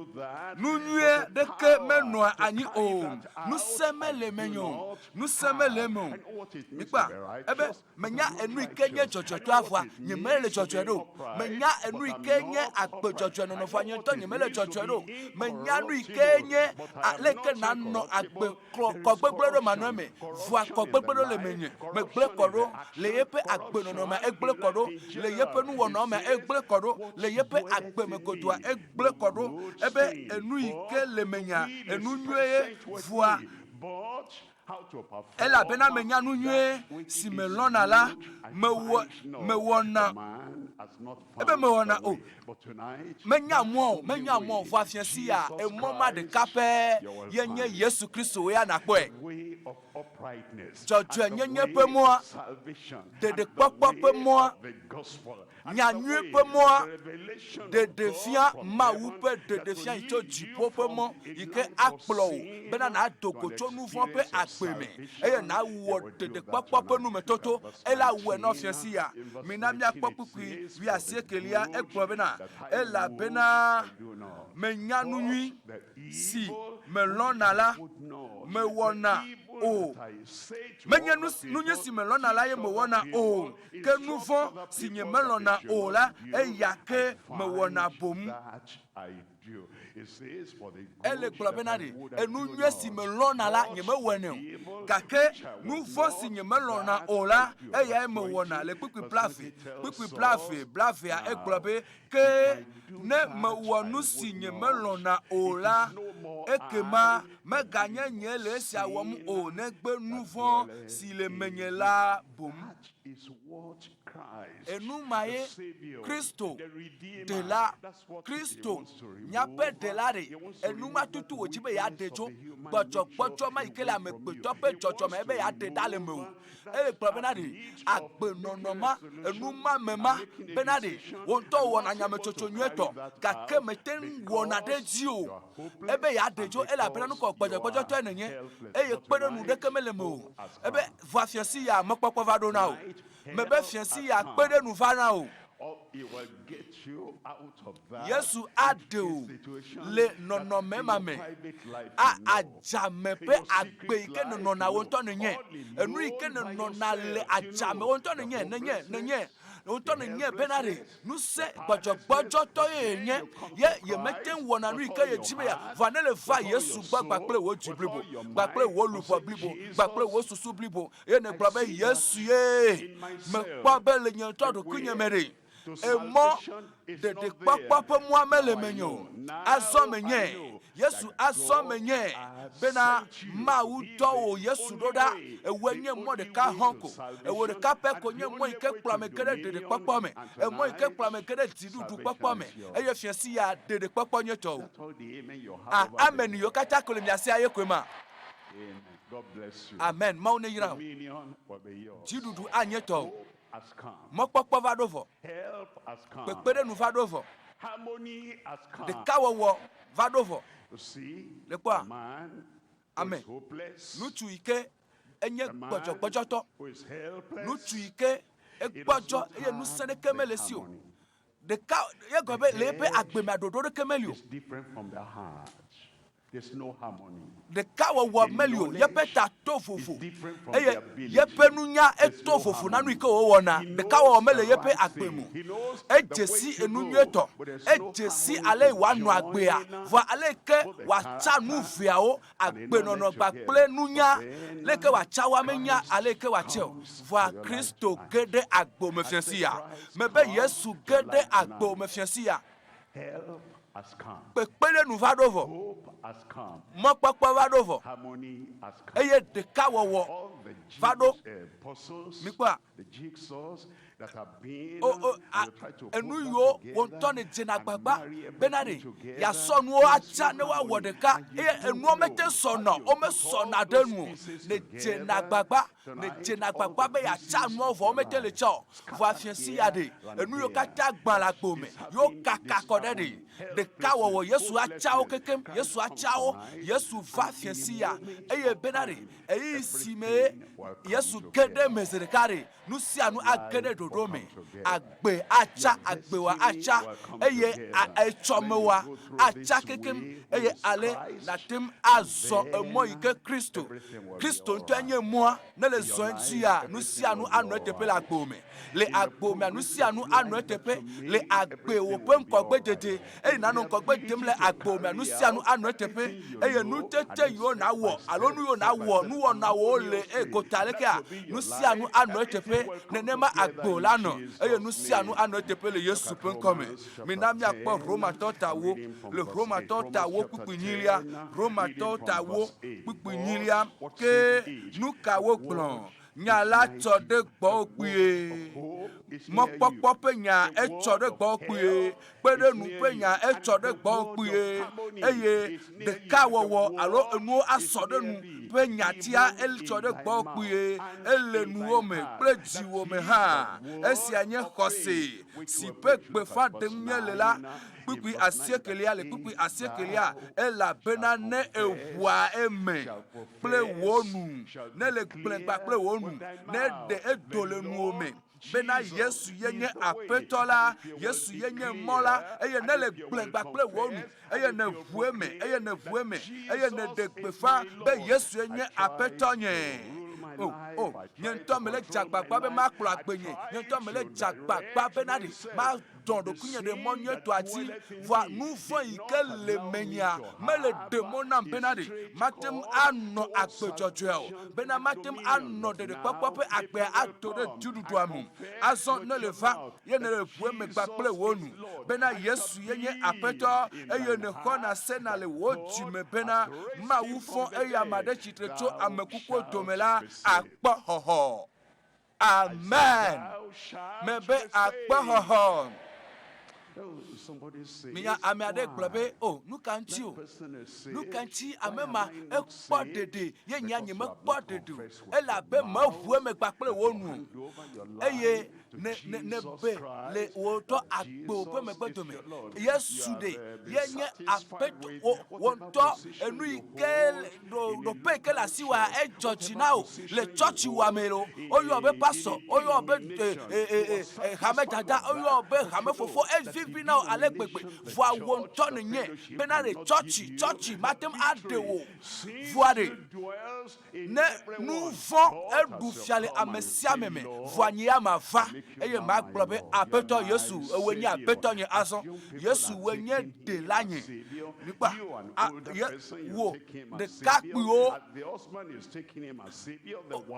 nu nyuie ɖeke menɔa anyi o. Ŋusẽ mele menye o. Ŋusẽ mele eme o. Mikpɔa? Ebe menya enu yi ke nye dzɔdzɔetɔa vɔa nyemele dzɔdzɔe ɖo. Menya enu yi ke nye agbe dzɔdzɔe nɔnɔ vɔa nye ŋutɔ nyemele dzɔdzɔe ɖo. Menya nu yi ke nye aleke nanɔ agbe Kɔ kɔ gbegblẽ ɖo manɔ eme, vɔa kɔ gbegblẽ ɖo le menye. Megblẽ kɔ ɖo le yeƒe agbenɔnɔ mea, egblẽ kɔ ɖo le yeƒe nuwɔnawo mea, egblẽ kɔ ɖo le yeƒe agbe me godoa, egblẽ kɔ ɖo. Ebe enu yi ke le menyea, enu nyuie ye, vɔa elabena menya nu nyuie si melɔ̃na la, mewɔ, mewɔna. Ebe mewɔna o. Menya mɔ o, menya mɔ o. Vɔa fiẽ sia, emɔ ma ɖeka pɛ ye nye Yesu Kristo ya nàkpɔe. Dzɔdzɔenyenye ƒe mɔa, ɖeɖekpɔkpɔ ƒe mɔa, nyanyui ƒe mɔa, ɖeɖefia Mawu ƒe ɖeɖefia yi tso dziƒo ƒe mɔ yi ke akplɔ wò bena nàdo go tso nuvɔ̃ ƒe agbe me eye nàwɔ ɖeɖekpɔkpɔ ƒe numetoto. Ela wɔe nɔ fiẽ sia. Mina míakpɔ kpukpui wuiasiekelia. Egblɔ bena, Elabena menya nu nyui, si melɔ̃na la, mewɔna o. Menye nu, nu nyui si melɔ̃na la ye mewɔna o, ke nu vɔ̃ si nyemelɔ̃na o la, eya ke mewɔna boŋ. Ele gblɔ bena ɖe, enu nyui si melɔ̃na la, nyemewɔnɛ o, gake nu vɔ̃ si nyemelɔ̃na o la, eyae mewɔna. Le kpukpui blave, kpukpui blave, blavea, egblɔ be, Ke ne mewɔ nu si nyemelɔ̃na o la, ekema meganye nye le esia wɔm o, negbe nu vɔ̃ si le menye la boŋ. Enu ma ye Kristo, Ɖela, Kristo, míaƒe Ɖela ɖe, enu ma tutu wòdzi be yeaɖe tso gbɔdzɔgbɔdzɔ ma yi ke le amegbetɔ ƒe dzɔdzɔme ebe yeaɖe ɖa le mewò. Eye gblɔ bena ɖe agbenɔnɔ ma, enu ma me ma, bena ɖe wò ŋutɔ wɔna nyametsotso nyuietɔ, gake mete ŋu wɔna ɖe edzi o. Ebe yeaɖe tso elabena nukɔ gbɔdzɔgbɔdzɔtɔe nènye eye kpeɖeŋu ɖeke mele mewò o. Ebe vɔa fiasi ya mɔkpɔkpɔ va ɖo na wò. Mebe fiasi ya kpeɖeŋu va na wò. Yesu aɖe wò le nɔnɔme ma me. A adzame ƒe agbe yi ke nènɔna wò ŋutɔ nènye. Enu yi ke nènɔna le adzame wò ŋutɔ nènye, nènye, nènye. Wò ŋutɔ nènye bena ɖe ŋusẽ gbɔdzɔgbɔdzɔtɔ ye yenye, ye yemete ŋu wɔna nu yi ke yedi be yeawɔ. Vɔa ne le va Yesu gbɔ kpakple wò dzi blibo, kpakple wò luʋɔ blibo, kpakple wò susu blibo, eye nègblɔ be, Yesu ye, mekpɔ be le nye ŋutɔ ɖokuinye me ɖe, emɔ ɖeɖekpɔkpɔ ƒe mɔa mele menye o. Azɔ menyae, Yesu azɔ menyae bena Mawu dɔ wò Yesu ɖo ɖa. Ewòe nye mɔ ɖeka hɔ̃ ko. Ewò ɖeka pɛ ko nye mɔ yi ke kplɔ ame ge ɖe ɖeɖekpɔkpɔ me, emɔ yi ke kplɔ ame ge ɖe dziɖuɖukpɔkpɔ me. Eye fiẽ sia ɖeɖekpɔkpɔ nye tɔwò. A, amen yiwo katã ko le mia sia ye koe ma. Amen. Mawu neyra wò. Dziɖuɖu anye tɔwò. Mɔkpɔkpɔ va ɖo vɔ. Kpekpeɖeŋu va ɖo vɔ. Ɖekawɔwɔ va ɖo vɔ. Le kpɔa? Ame, ŋutsu yi ke enye gbɔdzɔgbɔdzɔtɔ, ŋutsu yi ke egbɔdzɔ eye ŋusẽ ɖeke mele esi o. Ɖeka ye gɔme be le eƒe agbe mea ɖoɖo ɖeke meli o. Ɖekawɔwɔ meli o, yeƒe ta to vovo eye yeƒe nunya eto vovo na nu yi ke wòwɔna. Ɖekawɔwɔ mele yeƒe agbe me o. Edze si enu nyuietɔ, edze si ale yi wòanɔ agbea, vɔa ale yi ke wòatsa nu veawo, agbenɔnɔ kpakple nunya, le ke wòatsa woa menya ale yi ke wòatsɛ o. Vɔa Kristo ge ɖe agbo me fiasia. Mebe Yesu ge ɖe agbo me fiasia. Kpekpeɖeŋu va ɖo vɔ, mɔkpɔkpɔ va ɖo vɔ, eye ɖekawɔwɔ va ɖo. Mikpɔa? O, o, a, enu yiwo wò ŋutɔ nèdzena agbagba bena ɖe yeasɔ nuwo atsa ne woawɔ ɖeka eye enuwo mete sɔnɔ o, womesɔna ɖe nu o. Nèdzena agbagba Nèdzena agbagba be yeatsa nuawo vɔ womete le tsa o. Vɔa fiẽ si ya ɖe, enu yiwo katã gbã le agbo me, yewo kaka kɔ ɖe ɖe. Ɖekawɔwɔ, Yesu atsa wo kekem, Yesu atsa wo. Yesu va fiẽ si ya, eye bena ɖe, ɣeyiɣi si mee Yesu ge ɖe eme zi ɖeka ɖe, nu sia nu age ɖe ɖoɖo. ɖoɖo me. Agbe atsa, agbewa atsa, eye etsɔmewa atsa kekem, eye ale nàte ŋu azɔ emɔ yi ke Kristo. Kristo ŋutɔe nye mɔa. Ne le zɔ edzia, nu sia nu anɔ eteƒe le agbewò me. Le agbewò mea, nu sia nu anɔ eteƒe le agbewò ƒe ŋgɔgbedede. Eye nànɔ ŋgɔgbe dem le agbewò mea, nu sia nu anɔ eteƒe. Eye nutete yiwo nàwɔ alo nu yiwo nàwɔ, nuwɔnawo le e gota lekea, nu sia nu anɔ eteƒe. Nenema agbewò la nɔ eye nu sia nu anɔ eteƒe le Yesu ƒe ŋkɔ me. Mina míakpɔ Romatɔwo ta wo le Romatɔwo ta wo kpukpui nyilia, Romatɔwo ta wo kpukpui nyilia. Ke nu ka wogblɔ? Nya la tsɔ ɖe gbɔwò kpuie. Mɔkpɔkpɔ ƒe nya etsɔ ɖe gbɔwò kpuie. Kpeɖenu ƒe nya etsɔ ɖe gbɔwò kpuie. Eye ɖekawɔwɔ alo enuwo asɔ ɖe nu ƒe nyatia etsɔ ɖe gbɔwò kpuie. Ele nuwò me kple dziwò me hã. Esia nye xɔse si ƒe gbeƒã ɖem míele la, kpukpui asiekelia le kpukpui asiekelia, elabena ne èʋua eme kple wò nu, ne le gblẽ gba kple wò nu, ne ɖe edo le nuwò me bena Yesu ye nye Aƒetɔ la, Yesu ye nye mɔ la, eye ne le gblẽ gba kple wò nu, eye nèʋu eme, eye nèʋu eme, eye nèɖe gbeƒã be Yesu ye nye Aƒetɔ nye. O, o, nye ŋutɔ mele dze agbagba be makplɔ agbenye, nye ŋutɔ mele dze agbagba bena ɖe madɔ ɖokuinye ɖe mɔ nyuietɔa dzi, vɔa nu vɔ̃ yi ke le menyea mele ɖe mɔ nam bena ɖe mate ŋu anɔ agbe dzɔdzɔea o, bena mate ŋu anɔ ɖeɖekpɔkpɔ ƒe agbea ado ɖe dziɖuɖua nu. Azɔ ne le va, ye nèle ʋu eme gba kple wò nu bena Yesu ye nye Aƒetɔ, eye nèxɔna sena le wò dzi me bena Mawu fɔ eyama ɖe tsitre tso ame kukuwo dome la, àkpɔ xɔxɔ. Amen. Mebe àkpɔ xɔxɔ. Minya ame aɖe gblɔ be, O, nu ka ŋuti o? Nu ka ŋuti ame ma ekpɔ ɖeɖe ye nyea nyemekpɔ ɖeɖe o? Elabe meʋu eme gba kple wò nu o. Eye ne, ne, ne be le wò ŋutɔ agbewo ƒe megbe dome. Yesu ɖe, ye nye Aƒetɔ, wò, wò ŋutɔ enu yi ke ɖo, ɖoƒe yi ke le asiwòa, edzɔ dzi na wò le tsɔtsi wòa me lo. Woyɔ be pastor, woyɔ be e, e, e, e, hame dada, woyɔ be hame fofo, evivi na wò ale gbegbe. Vɔa wò ŋutɔ nènye bena ɖe tsɔtsi, tsɔtsi mate ŋu aɖe wò. Vɔa ɖe, Ne nu vɔ̃ eɖu fia le ame sia ame me, vɔa nye ya mava, eye magblɔ be, Aƒetɔ Yesu, ewòe nye Aƒetɔ nye azɔ. Yesu, wòe nye Ɖela nye. Mikpɔa? A, ye, wò, ɖekakpuiwo,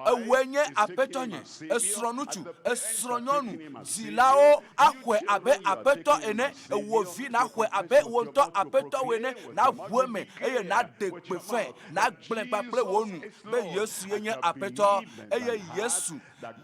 ewòe nye Aƒetɔ nye. Esrɔ̃ ŋutsu, esrɔ̃ nyɔnu, dzilawo axɔe abe Aƒetɔ ene, ewò vi naxɔe abe wò ŋutɔ Aƒetɔwò ene, nàʋu eme eye nàɖe gbeƒãe. Nàgblɔe kpakple wò nu be Yesu ye nye Aƒetɔ, eye Yesu,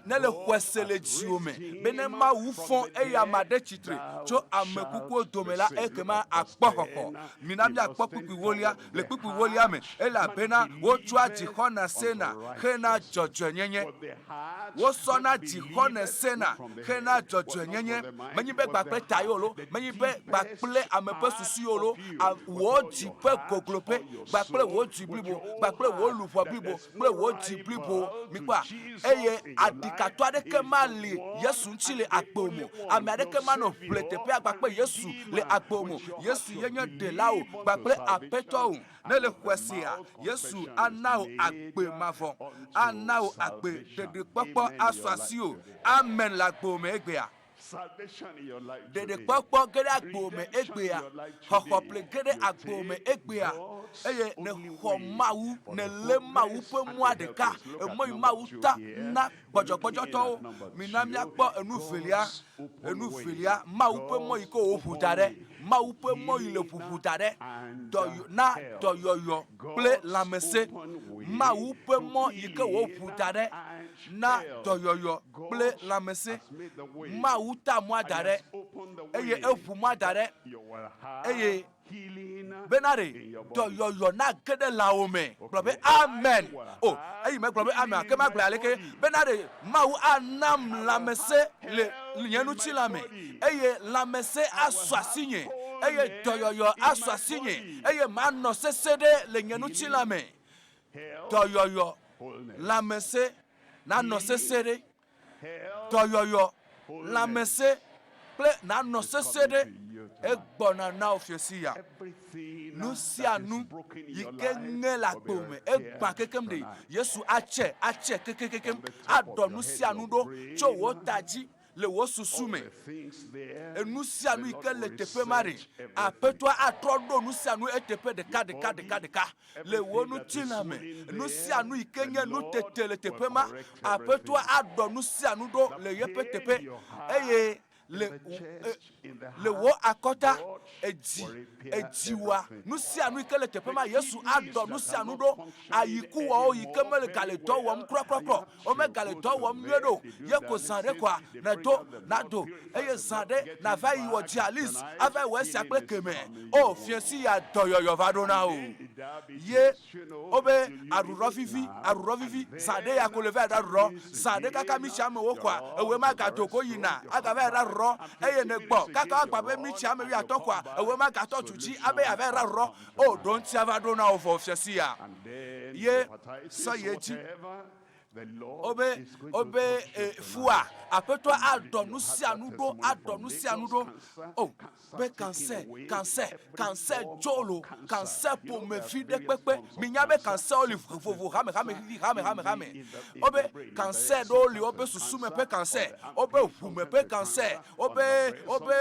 ne le xɔe se le dziwò me be ne Mawu fɔ eyama ɖe tsitre tso ame kukuwo dome la, ekema àkpɔ xɔxɔ. Mina míakpɔ kpukpui wolia. Le kpukpui wolia me, elabena wotsɔa dzixɔna sena hena dzɔdzɔenyenye. Wosɔna dzixɔne sena hena dzɔdzɔenyenye. Menye be kpakple ta ye o lo, menye be kpakple ame ƒe susu ye o lo, wò dzi ƒe gogloƒe kpakple wò dzi blibo kpakple wò luʋɔ blibo kple wò dzi blibo. Mikpɔa? Eye aɖikatɔ aɖeke mali Yesu ŋuti le agbewò me o. Ame aɖeke manɔ ʋle teƒea kpakple Yesu le agbewò me o. Yesu ye nye Ɖela wò kpakple Aƒetɔ wò. Ne le xɔe sea, Yesu ana wò agbe mavɔ, ana wò agbe ɖeɖekpɔkpɔ asu asiwò. Amen le agbewò me egbea. Ɖeɖekpɔkpɔ ge ɖe agbo me egbea. Xɔxɔƒle ge ɖe agbo me egbea. Eye nèxɔ Mawu, nèlé Mawu ƒe mɔa ɖeka, emɔ yi Mawu ta na gbɔdzɔgbɔdzɔtɔwo. Mina míakpɔ enu velia, enu velia, Mawu ƒe mɔ yi ke wòʋu da ɖe, Mawu ƒe mɔ yi le ʋuʋu da ɖe, dɔ, na dɔyɔyɔ kple lãmesẽ. Mawu ƒe mɔ yi ke wòʋu da ɖe na dɔyɔyɔ kple lãmesẽ. Mawu ta mɔa da ɖe, eye eʋu mɔa da ɖe, eye bena ɖe dɔyɔyɔ nage ɖe lãwo me. Gblɔ be amen. O, eyi megblɔ be amen, ke magblɔe aleke? Bena ɖe Mawu anam lãmesẽ le nye ŋutilã me, eye lãmesẽ asu asinye, eye dɔyɔyɔ asu asinye, eye manɔ sesẽ ɖe le nye ŋutilã me. Dɔyɔyɔ, lãmesẽ, nanɔ sesẽ ɖe, dɔyɔyɔ, Lãmesẽ kple nànɔ sesẽ ɖe egbɔna na wò fiẽ sia. Nu sia nu yi ke ŋe le agbo me, egbã kekem ɖe, Yesu atse, atse kekekekem, aɖɔ nu sia nu ɖo tso wò ta dzi le wò susu me. Enu sia nu yi ke le teƒe ma ɖe, Aƒetɔa atrɔ ɖo nu sia nu eteƒe ɖeka ɖeka ɖeka ɖeka le wò ŋutilã me. Nu sia nu yi ke nye nutete le teƒe ma, Aƒetɔa aɖɔ nu sia nu ɖo le yeƒe teƒe eye le le wò akɔta, edzi, edziwòa, nu sia nu yi ke le teƒe ma, Yesu aɖɔ nu sia nu ɖo. Ayikuwɔwo yi ke mele gale dɔ wɔm kurakurakura o, womegale dɔ wɔm nyuie ɖe o, ye ko zã ɖe koa nèdo, nàdo, eye zã ɖe nàva yi wɔ dialyse, ava yi wɔ esia kple kemɛ. O, fiẽsi ya dɔyɔyɔ va ɖo na wò. Ye wobe aɖuɖɔ vivi, aɖuɖɔ vivi, zã ɖe ya ko le va yi ɖe aɖuɖɔ, zã ɖe kaka mitsi amewo koa, ewòe magado go yina agava yi ɖe aɖuɖɔ, eye nègbɔ kaka woagba be mitsi ame wuiatɔ̃ koa, ewòe magatɔ du dzi abe yeava yi ɖe aɖuɖɔ. O, ɖoŋtia va ɖo na wò vɔ fiasi ya. Ye sɔ ye dzi. Wobe, wobe, e, fua, aƒetɔa aɖɔ nu sia nu ɖo, aɖɔ nu sia nu ɖo. O, be kansɛ, kansɛ, kansɛ dzo lo, kansɛ ƒomevi ɖe kpekpe. Minya be kansɛwo li vovovo, hame, hame, vivi, hame, hame, hame. Wobe kansɛ ɖewo li, wobe susume ƒe kansɛ, wobe ʋume ƒe kansɛ, wobe wobe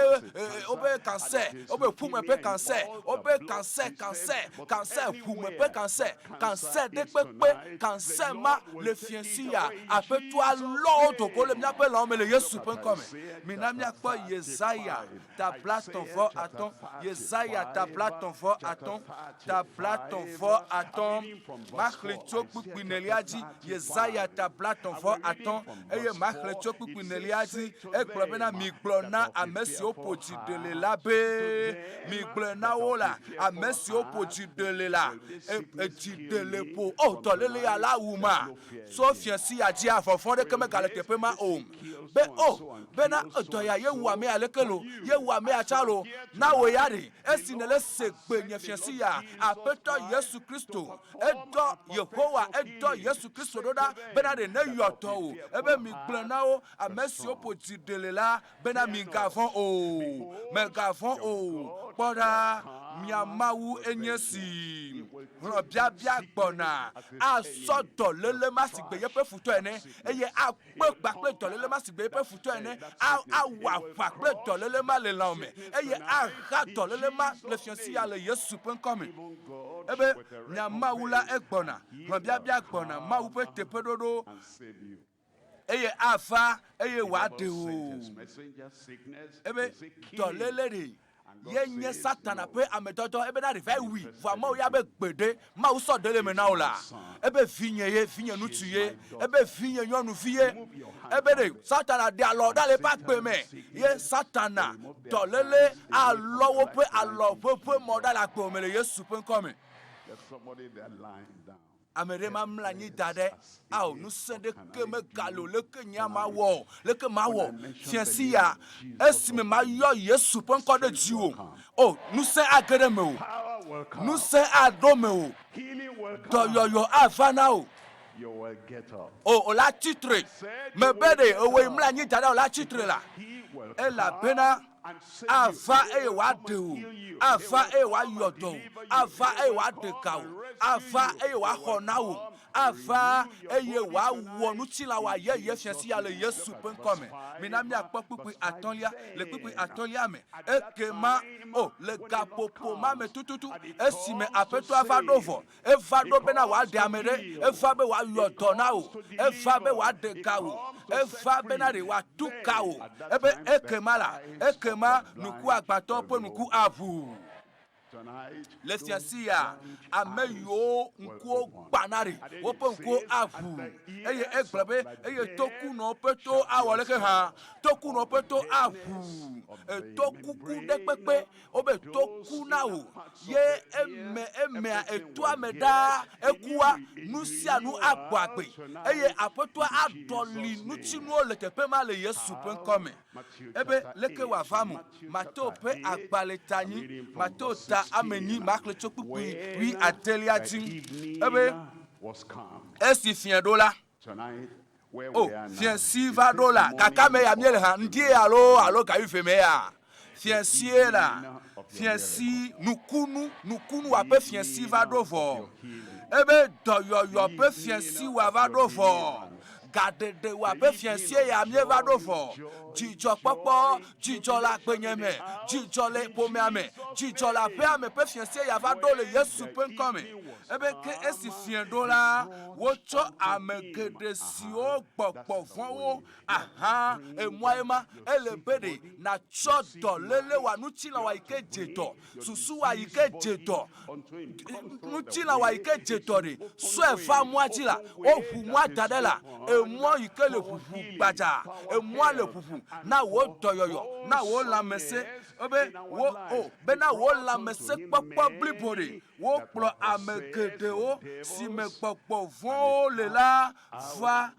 wobe kansɛ wobe ƒume ƒe kansɛ wobe kansɛ kansɛ kansɛ ʋume ƒe kansɛ kansɛ ɖe kpekpe kansɛ ma le fiẽsi ya aƒetɔa lɔ wo dogo le míaƒe lãwo me le Yesu ƒe ŋkɔ me. Mina míakpɔ Yesaya ta blatɔ̃ vɔ atɔ̃ Yesaya ta blatɔ̃ vɔ atɔ̃ ta blatɔ̃ vɔ atɔ̃ maxlẽ tso kpukpui nelia dzi Yesaya ta blatɔ̃ vɔ atɔ̃ eye maxlẽ tso kpukpui nelia dzi. Egblɔ bena, Migblɔ na ame siwo ƒo dzi ɖe le la be, migblɔe na wo la, ame siwo ƒo dzi ɖe le la, edzi ɖe le ƒo. O, dɔléle ya la wu ma. Tso fiẽ sia dzia, vɔvɔ̃ ɖeke megale teƒe ma o. Be, o, bena dɔ ya ye wu amea leke lo, ye wu amea tsã lo. Na wò ya ɖe, esi nèle se gbe nye fiẽ sia, Aƒetɔ Yesu Kristo, edɔ Yehowa, edɔ Yesu Kristo ɖo ɖa bena ɖe neyɔ dɔ wò. Ebe migblɔe na wo, ame siwo ƒo dzi ɖe le la bena, Migavɔ̃ o, mègavɔ̃ o, kpɔ ɖa, mia Mawu enye esi. Hlɔ̃biabia gbɔna, asɔ dɔléle ma sigbe yeƒe futɔ ene, eye akpe gba kple dɔléle ma sigbe yeƒe futɔ ene, awɔ aʋa kple dɔléle ma le lãwò me, eye aha dɔléle ma le fiɔsi ya le Yesu ƒe ŋkɔ me. Ebe, Mia Mawu la egbɔna, hlɔ̃biabia gbɔna, Mawu ƒe teƒeɖoɖo. eye ava eye wòaɖe wò. Ebe dɔléle ɖe ye nye Satana ƒe amedɔdɔ ebe na ɖe va wui. Vɔa Mawu ya be gbeɖe Mawu sɔ ɖe le me na wò la. Ebe vinye ye, vinye ŋutsu ye, ebe vinye nyɔnuvi ye. Ebe ɖe Satana ɖe alɔ ɖa le eƒe agbe me ye Satana dɔléle alɔ woƒe alɔ ʋeʋe mɔ ɖa le agbe me le Yesu ƒe ŋkɔ me. Ame ɖe mamlɔ anyi da ɖe, ao, ŋusẽ ɖeke megali o, leke nyea mawɔ o, leke mawɔ? Fiẽ sia, esime mayɔ Yesu ƒe ŋkɔ ɖe dziwò, o, ŋusẽ age ɖe mewò, ŋusẽ aɖo mewò, dɔyɔyɔ ava na wò. O, o la tsi tre. Mebe ɖe ewòe mlɔ anyi da ɖe o la tsi tre la, elabena Ava eye wòaɖe wò, ava eye wòayɔ dɔ wò, ava eye wòaɖe ga wò, ava eye wòaxɔ na wò, ava eye wòawɔ ŋutilã wòayeye fia sia le Yesu ƒe ŋkɔ me. Mina míakpɔ kpukpui atɔ̃lia. Le kpukpui atɔ̃lia me, ekema, o, le gaƒoƒo ma me tututu, esime Aƒetɔa va ɖo vɔ, Eva ɖo bena wòaɖe ame ɖe, eva be wòayɔ dɔ na wò, eva be wòaɖe ga wò, eva bena ɖe wòatu ka wò. Ebe ekema la, ekema nukuagbãtɔ ƒe nuku aʋu. Le fia sia, ame yiwo ŋkuwo gbãna ɖe, woƒe ŋkuwo aʋu. Eye egblɔ be, eye tokunɔwo ƒe to awɔ leke hã? Tokunɔwo ƒe to aʋu. Etokuku ɖe kpekpe Wobe to ku na wò ye eme emea etoa me ɖaa ekua nu sia nu agbɔ agbe eye Aƒetɔa aɖɔli ŋutinuwo le teƒe ma le Yesu ƒe ŋkɔ me. Ebe leke wòava mo? Mateo ƒe agbalẽ ta nyi, Mateo ta ame nyi maxlẽ tso kpukpui wui adelia dzi. Ebe esi fiẽ ɖo la. O, fiẽsi va ɖo la, gake ame ya míele hã, ŋdie alo alo gawive me ya? Fiẽsie la, fiẽsi, nukunu, nukunu wa ƒe fiẽsi va ɖo vɔ. Ebe dɔyɔyɔ ƒe fiẽsi wa va ɖo vɔ. Gaɖeɖe wa ƒe fiẽsie ya míeva ɖo vɔ. Dzidzɔkpɔkpɔ, dzidzɔ le agbenye me, dzidzɔ le ƒomea me, dzidzɔ le aƒea me ƒe fiẽsie ya va ɖo le Yesu ƒe ŋkɔ me. Ebe ke esi fiẽ ɖo la, wotsɔ ame geɖe siwo gbɔgbɔ vɔ̃wo Aha, emɔa ema, ele be ɖe nàtsɔ dɔléle wa ŋutilã wa yi ke dze dɔ, susu wa yi ke dze dɔ, ŋutilã wa yi ke dze dɔ ɖe, sɔe va mɔa dzi la, woʋu mɔa da ɖe la, emɔ yi ke le ʋuʋu gbadza, emɔa le ʋuʋu na wò dɔyɔyɔ, na wò lãmesẽ, be wò, o, bena wò lãmesẽkpɔkpɔ blibo ɖe, wokplɔ ame geɖewo si me gbɔgbɔ vɔ̃wo le la va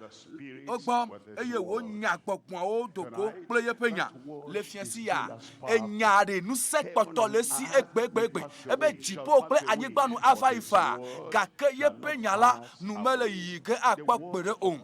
wo gbɔ eye wònya gbɔgbɔawo do go kple yeƒe nya. Le fiẽ sia, enya ɖe ŋusẽ kpɔtɔ le esi egbegbegbe ebe dziƒo kple anyigba nu ava yi faa, gake yeƒe nya la nu mele yiyi ge akpɔ gbeɖe o.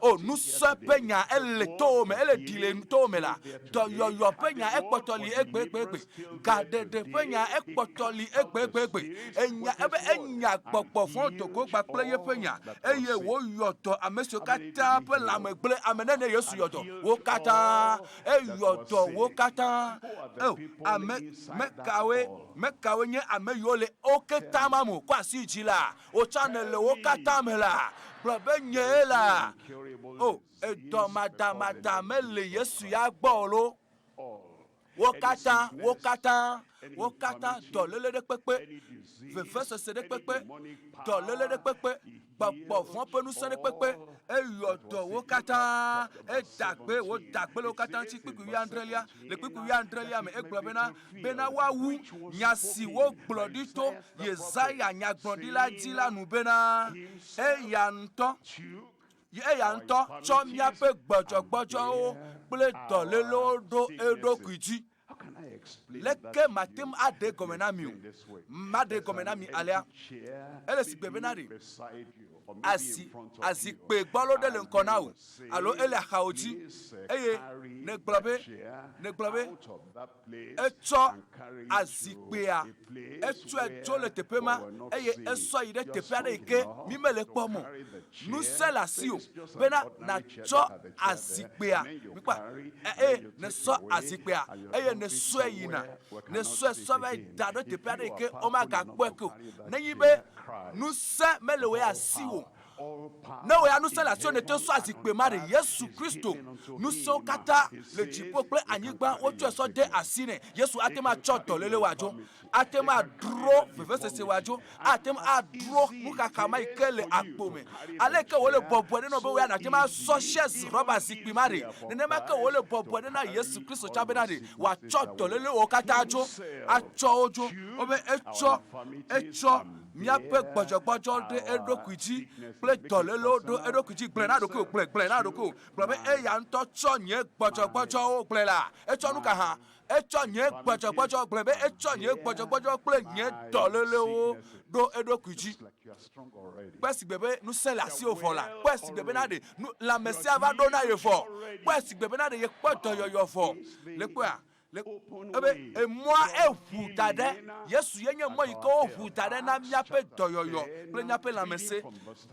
O, ŋusẽ ƒe nya ele towò me, ele ɖi le towò me la, dɔyɔyɔ ƒe nya ekpɔtɔ li egbegbegbe, gaɖeɖe ƒe nya ekpɔtɔ li egbegbegbe. Enya ebe enya gbɔgbɔ vɔ̃ do go kpakple yeƒe nya, eye wòyɔ dɔ ame siwo katã ƒe lãme gblẽ. Ame nenie Yesu yɔ dɔ? Wo katã. Eyɔ dɔ wo katã. Eo, ame, me kawoe, me kawoe nye ame yiwo le wo katã ma me o? Kɔ asi yi dzi la, wò tsã nèle wo katã me la, gblɔ be, Nyee la. O, edɔ madamada mele Yesu ya gbɔ o lo. Wo katã, wo katã, wo katã, dɔléle ɖe kpekpe, vevesese ɖe kpekpe, dɔléle ɖe kpekpe, gbɔgbɔ vɔ̃ ƒe ŋusẽ ɖe kpekpe, eyɔ dɔ wo katã, eda gbe, woda gbe le wo katã ŋuti. Kpukpui wuiadrelia, le kpukpui wuiadrelia me, egblɔ bena, bena woawu nya si wogblɔ ɖi to Yesaya nyagblɔɖila dzi la nu bena, Eya ŋutɔ, Eya ŋutɔ tsɔ míaƒe gbɔdzɔgbɔdzɔwo kple dɔlélewo ɖo eɖokui dzi. Leke mate ŋu aɖe egɔme na mi o? Maɖe egɔme na mi alea. Ele sigbe bena ɖe azi, azikpui gbɔlo ɖe le ŋkɔ na wò alo ele axawò dzi eye nègblɔ be, nègblɔ be, Etsɔ azikpuia, etsɔe tso le teƒe ma eye esɔ yi ɖe teƒe aɖe yi ke mi mele kpɔm o. Ŋusẽ le asiwò bena nàtsɔ azikpuia, mikpɔa, eye nèsɔ azikpuia eye nèsɔe yina, nèsɔe sɔ va yi da ɖe teƒe aɖe yi ke womagakpɔe ke o. Nenye be ŋusẽ mele wò ya asiwò Ne wò ya ŋusẽ le asiwò nète ŋu sɔ azikpui ma ɖe Yesu Kristo, ŋusẽwo katã le dziƒo kple anyigba wotsɔe sɔ de asi nɛ. Yesu ate ŋu atsɔ dɔléle wòadzo, ate ŋu adro vevesese wòadzo, ate ŋu adro nuxaxa ma yi ke le akpo me. Ale ke wòle bɔbɔe ɖe nɔ be wò ya nàte ŋu asɔ chaise rɔba zikpui ma ɖe, nenema ke wòle bɔbɔe ɖe na Yesu Kristo tsã bena ɖe wòatsɔ dɔlélewo katã adzo, atsɔ wo dzo. Wobe etsɔ, etsɔ. Míaƒe gbɔdzɔgbɔdzɔ ɖe eɖokui dzi kple dɔlélewo ɖo eɖokui dzi. Gblɔe na ɖokuiwò, gblɔe, gblɔe na ɖokuiwò. Gblɔ be, Eya ŋutɔ tsɔ nye gbɔdzɔgbɔdzɔwo, gblɔe la, etsɔ nu ka hã? Etsɔ nye gbɔdzɔgbɔdzɔ, gblɔe be, etsɔ nye gbɔdzɔgbɔdzɔ kple nye dɔlélewo ɖo eɖokui dzi. Kpɔe sigbe be ŋusẽ le asiwò vɔ la, kpɔe sigbe bena ɖe nu, lãmesẽa va ɖo na ye vɔ, kpɔe sigbe bena ɖe yekpɔ dɔyɔyɔ vɔ. Le kpɔea? Le ebe emɔa eʋu da ɖe. Yesu ye nye mɔ yi ke woʋu da ɖe na míaƒe dɔyɔyɔ kple míaƒe lãmesẽ.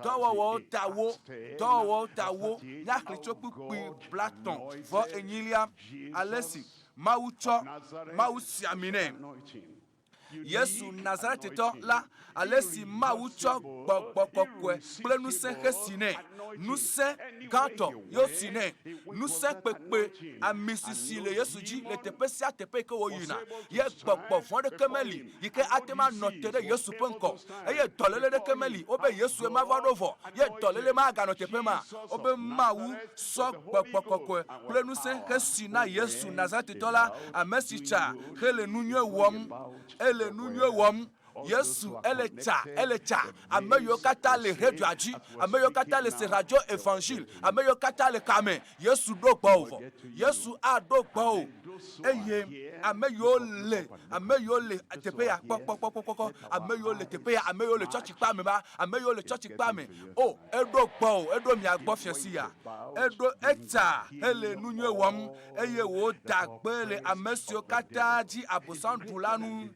Dɔwɔwɔwo ta wo, dɔwɔwɔwo ta wo. Míaxlẽ tso kpukpui blatɔ̃ vɔ enyilia, ale si Mawu tsɔ Mawu si ami nɛ. Yesu Nazaretitɔ la, ale si Mawu tsɔ gbɔgbɔ kɔkɔe kple ŋusẽ xe si nɛ, ŋusẽ gãtɔ ye wosi nɛ, ŋusẽ kpekpe, ami sisi le Yesu dzi le teƒe sia teƒe yi ke wòyina, ye gbɔgbɔ vɔ̃ ɖeke meli yi ke ate ŋu anɔ te ɖe Yesu ƒe ŋkɔ o, eye dɔléle ɖeke meli wobe Yesue mava ɖo vɔ ye dɔléle maganɔ teƒe ma o. Wobe Mawu sɔ gbɔgbɔ kɔkɔe kple ŋusẽ xe si na Yesu Nazaretitɔ la, ame si tsa hele nu nyui wɔm, ele nu nyui wɔm Yesu ele tsa, ele tsa. Ame yiwo katã le radioa dzi, ame yiwo katã le se radio Evangile, ame yiwo katã le kame, Yesu ɖo gbɔwò vɔ. Yesu aɖo gbɔwò. Eye ame yiwo le, ame yiwo le teƒe ya, kpɔ, kpɔ, kpɔ, kpɔ, kpɔ, ame yiwo le teƒe ya, ame yiwo le tsɔtsikpea me va, ame yiwo le tsɔtsikpea me. O, eɖo gbɔwò, eɖo mia gbɔ fiasi ya. Eɖo, etsa hele nu nyui wɔm eye wòda gbe le ame siwo katã dzi Abosam ɖu la ŋu.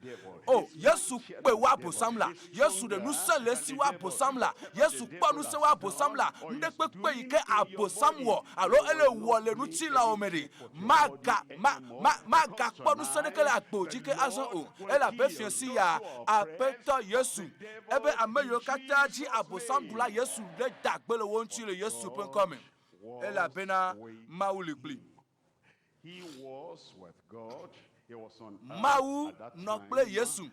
O, Yesu kpe wo Abosam la. Yesu ɖe ŋusẽ le esi wo Abosam la. Yesu kpɔ ŋusẽ wo Abosam la. Nuɖekpekpe yi ke Abosam wɔ alo ele wɔ le ŋutilãwo me ɖe, maga, ma, ma, magakpɔ ŋusẽ ɖeke le agbo dzi ke azɔ o. Elabe fiẽsi ya, Aƒetɔ Yesu, ebe ame yiwo katã dzi Abosam ɖu la, Yesu ɖe da gbe le wo ŋuti le Yesu ƒe ŋkɔ me. Elabena Mawu li kpli. Mawu nɔ kple Yesu.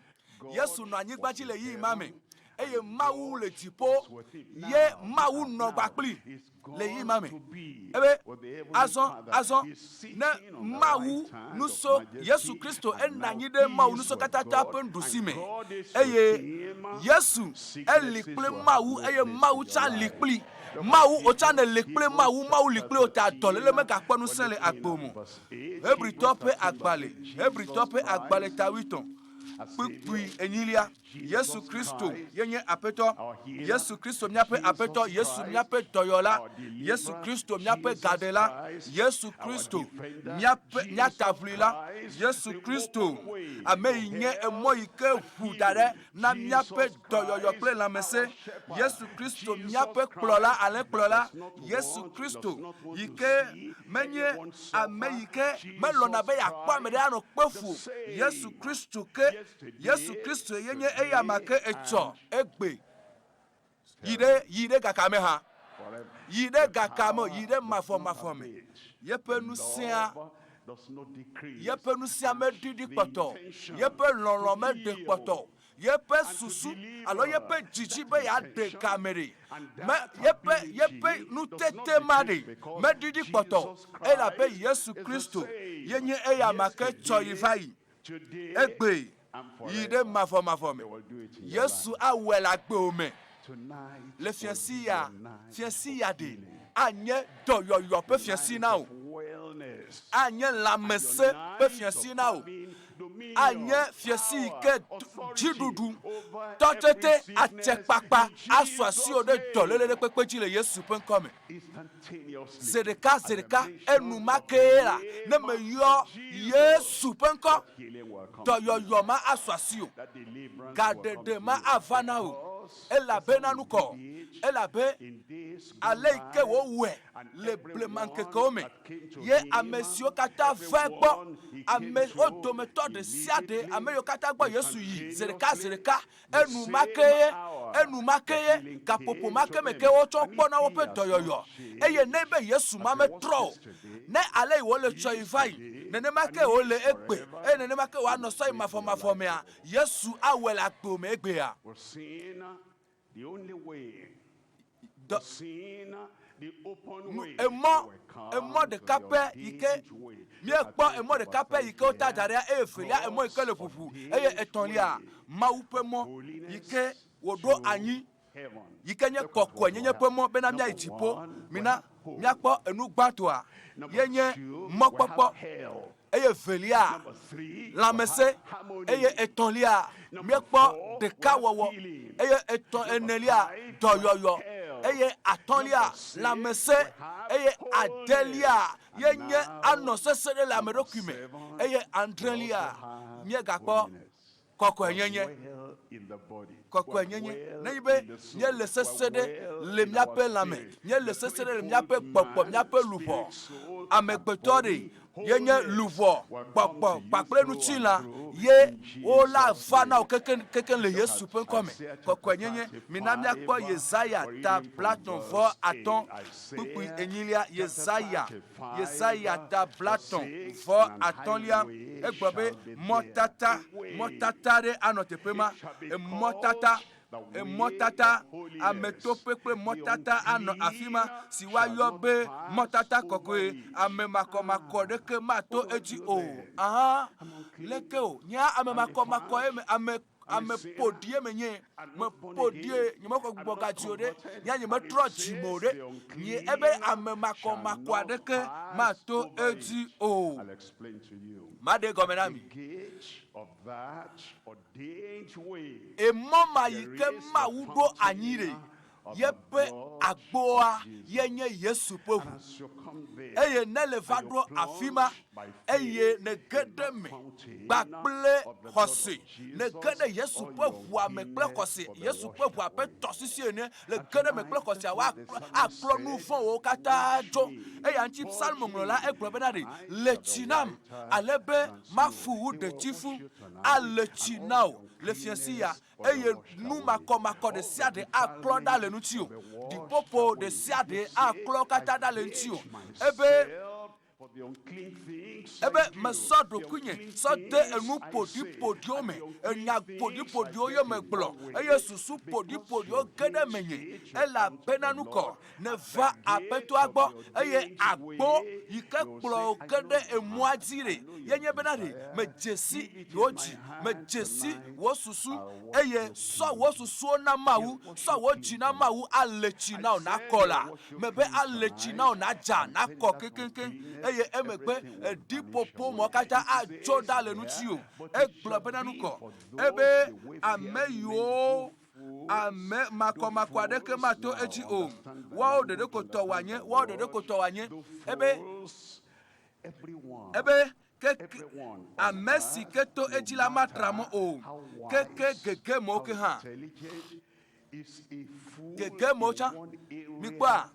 Yesu nɔ anyigba dzi le ɣeyiɣi ma me eye Mawu le dziƒo ye Mawu nɔ kpakpli le ɣeyiɣi ma me. Ebe azɔ, azɔ ne Mawu nuso Yesu Kristo enɔ anyi ɖe Mawu nusɔkatata ƒe nuɖusi me eye Yesu eli kple Mawu eye Mawu tsã li kpli. Mawu, wò tsã nèli kple Mawu, Mawu li kple wò ta dɔléle megakpɔ ŋusẽ le agbe me o. Hebritɔ ƒe agbalẽ, Hebritɔ ƒe agbalẽ ta wuietɔ̃, kpukpui enyilia. Yesu Kristo ye nye Aƒetɔ. Yesu Kristo míaƒe Aƒetɔ, Yesu míaƒe dɔyɔla, Yesu Kristo míaƒe gaɖela, Yesu Kristo míaƒe mía taʋlila, Yesu Kristo ame yi nye emɔ yi ke ʋu da ɖe na míaƒe dɔyɔyɔ kple lãmesẽ. Yesu Kristo, míaƒe kplɔla, alẽkplɔla, Yesu Kristo, yi ke menye ame yi ke melɔ̃na be yeakpɔ ame ɖe anɔ kpe fu o. Yesu Kristo ke, Yesu Kristo ye nye eyama ke etsɔ, egbe, yi ɖe, yi ɖe gakame hã. Yi ɖe gakame, yi ɖe mavɔmavɔ me. Yeƒe ŋusẽa, yeƒe ŋusẽa meɖiɖi kpɔtɔ o. Yeƒe lɔlɔ̃ meɖe kpɔtɔ o. Yeƒe susu alo yeƒe dzidzi be yeaɖe game ɖe me, yeƒe, yeƒe nutete ma ɖe meɖiɖi kpɔtɔ o, elabe Yesu Kristo ye nye eyama ke tsɔ yi va yi, egbee, yi ɖe mavɔmavɔ me. Yesu awɔe le agbewò me le fiẽsi ya, fiẽsi ya ɖe anye dɔyɔyɔ ƒe fiẽsi na wò, anye lãmesẽ ƒe fiẽsi na wò, anye fiẽsi yi ke dziɖuɖu, tɔtete, atsekpakpa asu asiwò ɖe dɔléle ɖe kpekpe dzi le Yesu ƒe ŋkɔ me. Zi ɖeka, zi ɖeka, enumake la, ne meyɔ Yesu ƒe ŋkɔ, dɔyɔyɔ ma asu asiwò, gaɖeɖe ma ava na wò, elabena nukɔ, elabe ale yi ke wowɔe le blemaŋkekewo me ye ame siwo katã va egbɔ, ame wo dometɔ ɖe sia ɖe, ame yiwo katã gbɔ Yesu yi zi ɖeka zi ɖeka, enumake ye, enumake ye, gaƒoƒo ma ke me ke wotsɔ kpɔna woƒe dɔyɔyɔ. Eye ne be Yesu ma metrɔ o, ne ale yi wòle tsɔ yi va yi, nenema ke wòle egbe, eye nenema ke wòanɔ sɔyi mavɔmavɔ mea, Yesu awɔe le agbe me egbea. Dɔ, nu, emɔ, emɔ ɖeka pɛ yi ke míekpɔ, emɔ ɖeka pɛ yi ke wota da ɖea, eye evelia, emɔ yi ke le ʋuʋu, eye etɔ̃lia, Mawu ƒe mɔ yi ke wòɖo anyi, yi ke nye kɔkɔenyenye ƒe mɔ bena míayi dziƒo. Mina míakpɔ enu gbãtɔa, ye nye mɔkpɔkpɔ. Eye evelia, lãmesẽ. Eye etɔ̃lia, míekpɔ ɖekawɔwɔ. Eye etɔ̃, enelia, dɔyɔyɔ. Eye atɔ̃lia, lãmesẽ. Eye adelia ye nye anɔ sesẽ ɖe le ame ɖokui me. Eye adrelia, míegakpɔ kɔkɔenyenye. Kɔkɔenyenye. Nenye be míele sesẽ ɖe le míaƒe lãme, míele sesẽ ɖe le míaƒe gbɔgbɔ, míaƒe luʋɔ. Amegbetɔ ɖe ye nye luʋɔ, gbɔgbɔ kpakple ŋutilã ye wola va na wò kekeŋ le Yesu ƒe ŋkɔ me. Kɔkɔenyenye. Mina míakpɔ Yesaya ta blatɔ̃ vɔ atɔ̃ kpukpui enyilia. Yesaya Yesaya ta blatɔ̃ vɔ atɔ̃lia, egblɔ be, Mɔtata, mɔtata aɖe anɔ teƒe ma, emɔtata, emɔtata, ametoƒe kple mɔtata anɔ afi ma, si woayɔ be mɔtata kɔkɔe, ame makɔmakɔ ɖeke mato edzi o. Aha, leke o, nye ame makɔmakɔ ye me, ame. ame ƒoɖie menye, me ƒoɖie, nyemexɔ gbugbɔ gadzi o ɖe, nye nyemetrɔ dzime o ɖe, nye ebe ame makɔmakɔ aɖeke mato edzi o. Maɖe egɔme na mi. Emɔ ma yi ke Mawu ɖo anyi ɖe, yeƒe agboa ye nye Yesu ƒe ʋu. Eye ne le va ɖo afi ma, eye nège ɖe eme kpakple xɔse, nège ɖe Yesu ƒe ʋua me kple xɔse, Yesu ƒe ʋua ƒe tɔsisi ene, le ge ɖe eme kple xɔsea, woaklɔ nu vɔ̃wo katã dzo. Eya ŋuti Psalmo ŋlɔla egblɔ bena ɖe, Le tsi nam, ale be mafu wu ɖetifu, ale tsi na wò le fiẽsi ya, eye nu makɔmakɔ ɖe sia ɖe aklɔ ɖa le ŋutiwò, ɖiƒoƒo ɖe sia ɖe aklɔ wo katã ɖa le ŋutiwò. Ebe, ebe mesɔ ɖokuinye sɔ de enu ƒoɖiƒoɖiwo me, enya ƒoɖiƒoɖiwo ye megblɔ, eye susu ƒoɖiƒoɖiwo ge ɖe menye, elabena nukɔ nèva Aƒetɔa gbɔ, eye agbo yi ke kplɔ wò ke ɖe emɔa dzi ɖe, ye nye bena ɖe medze si wò dzi, medze si wò susu, eye sɔ wò susuwo na Mawu, sɔ wò dzi na Mawu, ale tsi na wò nakɔ la, mebe ale tsi na wò nadza, nakɔ keŋkeŋkeŋ, eye emegbe eɖiƒoƒo mɔ katã atso ɖa le ŋutiwò. Egblɔ bena nukɔ, ebe ame yiwo Ame makɔmakɔ aɖeke mato edzi o. Woawo ɖeɖe ko tɔ wòanye, woawo ɖeɖe ko tɔ wòanye. Ebe, ebe keke ame si ke to edzi la matra mɔ o. Keke gegemewo ke hã. Gegemewo tsã. Mikpɔa,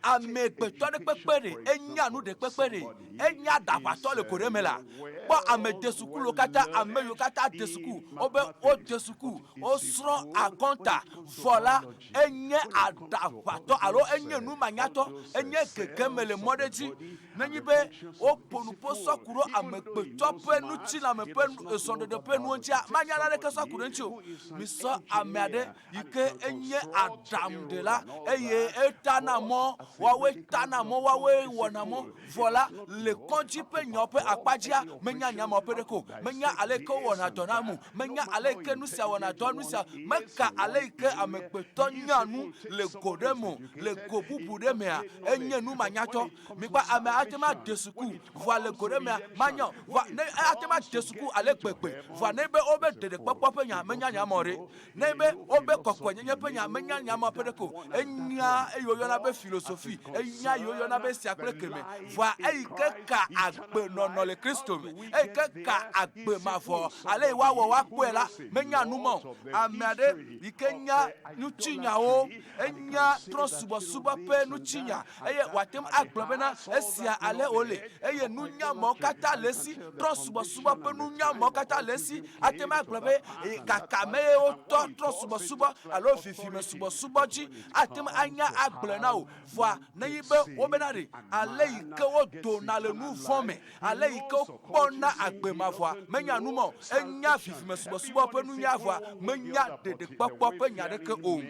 amegbetɔ ɖe kpekpe ɖe, enya nu ɖe kpekpe ɖe, enya ɖaʋatɔ le go ɖe me la, kpɔ ame de sukuwo katã, ame yiwo katã de suku, wobe wode suku, wosrɔ̃ akɔnta vɔ la, enye aɖaʋatɔ alo enye numanyatɔ, enye gegeme le mɔ ɖe dzi. Nenye be woƒo nu ƒo sɔ ku ɖo amegbetɔ ƒe ŋutilãme ƒe srɔ̃ɖeɖe ƒe nuwo ŋutia, manya naneke sɔ ku ɖe eŋuti o. Misɔ ame aɖe yi ke enye aɖaŋuɖela eye etana mɔ, woawoe tana mɔ, woawoe wɔna mɔ. Vɔ la, le kɔdzi ƒe nyawo ƒe akpa dzia, menya nya mawo ƒe ɖeke o. Menya ale yi ke wowɔna dɔ na ame o. Menya ale yi ke nu sia wɔna dɔ, nu sia. Meka ale yi ke amegbetɔ nyaa nu le go ɖe me o. Le go bubu ɖe mea, enye numanyatɔ. Mikpɔ, ame ate ŋu ade suku, vɔa le go ɖe mea, manya o. Vɔa ne ate ŋu ade suku ale gbegbe, vɔa ne be wobe ɖeɖekpɔkpɔ ƒe nya, menya nya ma o ɖe. Ne be wobe kɔkɔenyenye ƒe nya menya nya ma ƒe ɖeke o, enya eyi woyɔna be filosofi, enya yi woyɔna be esia kple keme. Vɔa eyi ke ka agbenɔnɔ le Kristo me, eyi ke ka agbe mavɔ ale yi woawɔ woakpɔe la, menya nu ma o. Ame aɖe yi ke nya ŋutinyawo, enya trɔ̃subɔsubɔ ƒe ŋutinya eye wòate ŋu agblɔ bena esia ale wòle, eye nunya mawo katã le esi, trɔ̃subɔsubɔ ƒe nunya mawo katã le esi, ate ŋu agblɔ be gaka me ye wotɔ trɔ̃subɔsubɔ alo vivimesubɔsubɔ dzi, ate ŋu anya agblɔe na wò. Vɔa nenye be wobena ɖe ale yi ke wodona le nu vɔ̃ me, ale yi ke wokpɔna agbe mavɔa, menya nu ma o. Enya vivimesubɔsubɔ ƒe nunya vɔa menya ɖeɖekpɔkpɔ ƒe nya aɖeke o.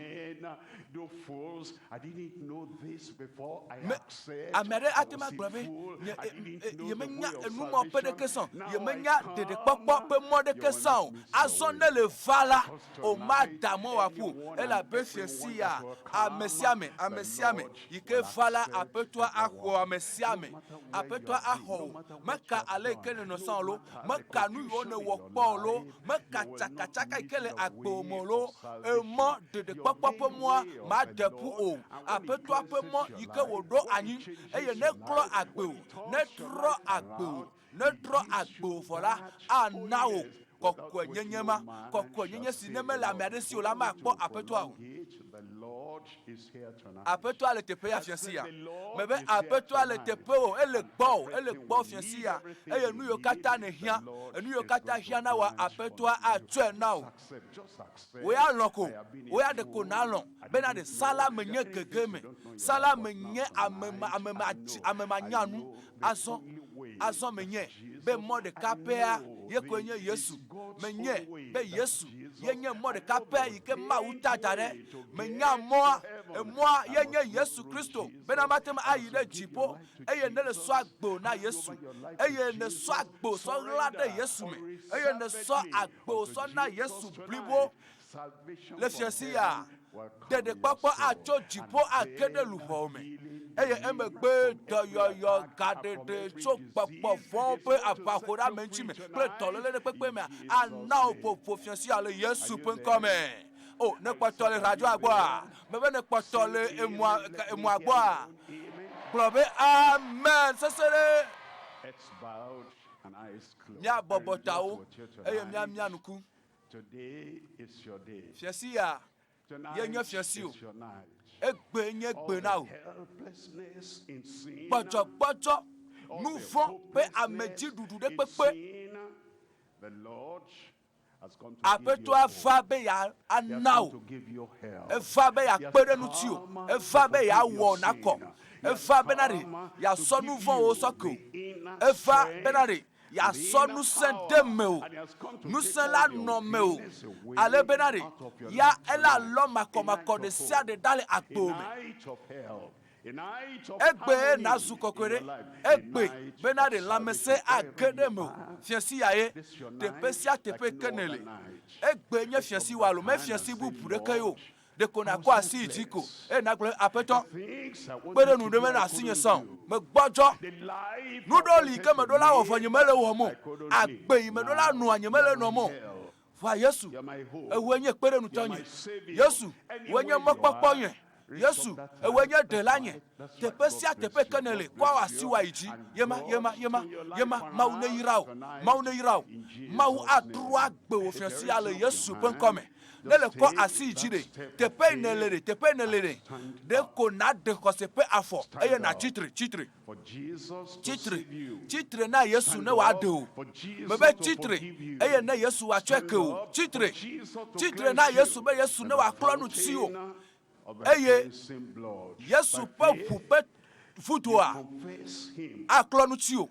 Me, ame aɖe ate ŋu agblɔ be, Nye, e, e, yemenya enu ma ƒe ɖeke sã o. Yemenya ɖeɖekpɔkpɔ ƒe mɔ ɖeke sã o. Azɔ ne le va la, o mada mɔ wòaƒu o. Elabe fia sia, ame sia ame, ame sia ame yi ke va la, Aƒetɔa axɔ ame sia ame. Aƒetɔa axɔ wò. Meka ale yi ke nènɔ sã o loo, meka nu yiwo nèwɔ kpɔ o loo, meka tsakatsaka yi ke le agbewò me o loo, emɔ ɖeɖekpɔkpɔ ƒe mɔa made ƒu o. Aƒetɔa ƒe mɔ yi ke wòɖo anyi, eye neklɔ agbewò, netrɔ agbewò, netrɔ agbewò vɔ la, ana wò kɔkɔenyenye ma, kɔkɔenyenye si ne mele ame aɖe si o la, makpɔ Aƒetɔa o. Aƒetɔa le teƒe ya fia sia. Mebe Aƒetɔa le teƒewò, ele gbɔwò, ele gbɔwò fia sia. Eye nu yiwo katã nèhiã, enu yiwo katã hiã na wòa, Aƒetɔa atsɔe na wò. Wò ya lɔ̃ ko, wò ya ɖeko nàlɔ̃ bena ɖe sala menye gege me, sala menye ame ame ame manyanu. Azɔ, azɔ menye be mɔ ɖeka pɛa ye koe nye Yesu. Menye be Yesu ye nye mɔ ɖeka pɛ yi ke Mawu ta da ɖe. Menya mɔa. Emɔa ye nye Yesu Kristo bena mate ŋu ayi ɖe dziƒo eye nele sɔ agbo na Yesu eye nèsɔ agbo sɔ ɣla ɖe Yesu me eye nèsɔ agbo sɔ na Yesu blibo le fiasi ya ɖeɖekpɔkpɔ atso dziƒo age ɖe luʋɔwo me eye emegbe dɔyɔyɔ gaɖeɖe tso gbɔgbɔ vɔ̃wo ƒe aʋahoɖeameŋuti me kple dɔléle ɖe kpekpe mea ana wò vovo fiasi ya le Yesu ƒe ŋkɔ me. O, ne kpɔtɔ le radioa gbɔa, mebe ne kpɔtɔ le emɔa, emɔa gbɔa, gblɔ be amen sese ɖe. Míabɔbɔ tawo eye míamia nuku. Fiasi ya ye nye fiasi o. Egbe nye gbe na wò. Gbɔdzɔgbɔdzɔ, nuvɔ̃ ƒe amedziɖuɖu ɖe kpekpe. Aƒetɔa va be yeana wò. Eva be yeakpe ɖe ŋutiwò. Eva be yeawɔ nakɔ. Eva bena ɖe yeasɔ nu vɔ̃wo sɔ ke wò. Eva bena ɖe yeasɔ ŋusẽ de mewò. Ŋusẽ la nɔ mewò ale bena ɖe ya ela lɔ makɔmakɔ ɖe sia ɖe ɖa le agbewò me. Egbe nazu kɔkɔe ɖe, egbe bena ɖe lãmesẽ age ɖe mewò. Fiasi ya ye, teƒe sia teƒe ke nèle. Egbe nye fiasi wò alo me fiasi bubu ɖeke ye o. Ɖeko nàkɔ asi yi dzi ko eye nàgblɔ be, Aƒetɔ, kpe ɖe nu ɖe menɔ asinye sã o. Megbɔdzɔ. Nu ɖewo li yi ke meɖo la wɔ vɔ nyemele ewɔm o. Agbe yi meɖo la nɔa nyemele enɔm o. Vɔa Yesu, ewòe nye kpeɖeŋutɔnye. Yesu, wòe nye mɔkpɔkpɔnye. Yesu, ewòe nye ɖelanye. Teƒe sia teƒe ke nèle, kɔ wò asiwò ayi dzi. Yema, yema, yema, yema. Mawu neyra wò. Mawu neyra wò. Mawu atrɔ agbe wò fiẽ sia le Yesu ƒe ŋkɔ me. Ne le kɔ asi yi dzi ɖe, teƒe yi nèle ɖe, teƒe yi nèle ɖe, ɖe ko nàɖe xɔse ƒe afɔ eye nàtsi tre, tsi tre. Tsi tre, tsi tre na Yesu ne wòaɖe wò. Mebe tsi tre eye ne Yesu wòatsɔe ke wò. Tsi tre, tsi tre na Yesu be Yesu ne wòaklɔ nu ŋutiwò. Eye Yesu ƒe ʋu ƒe vudoa aklɔ nu ŋutiwò.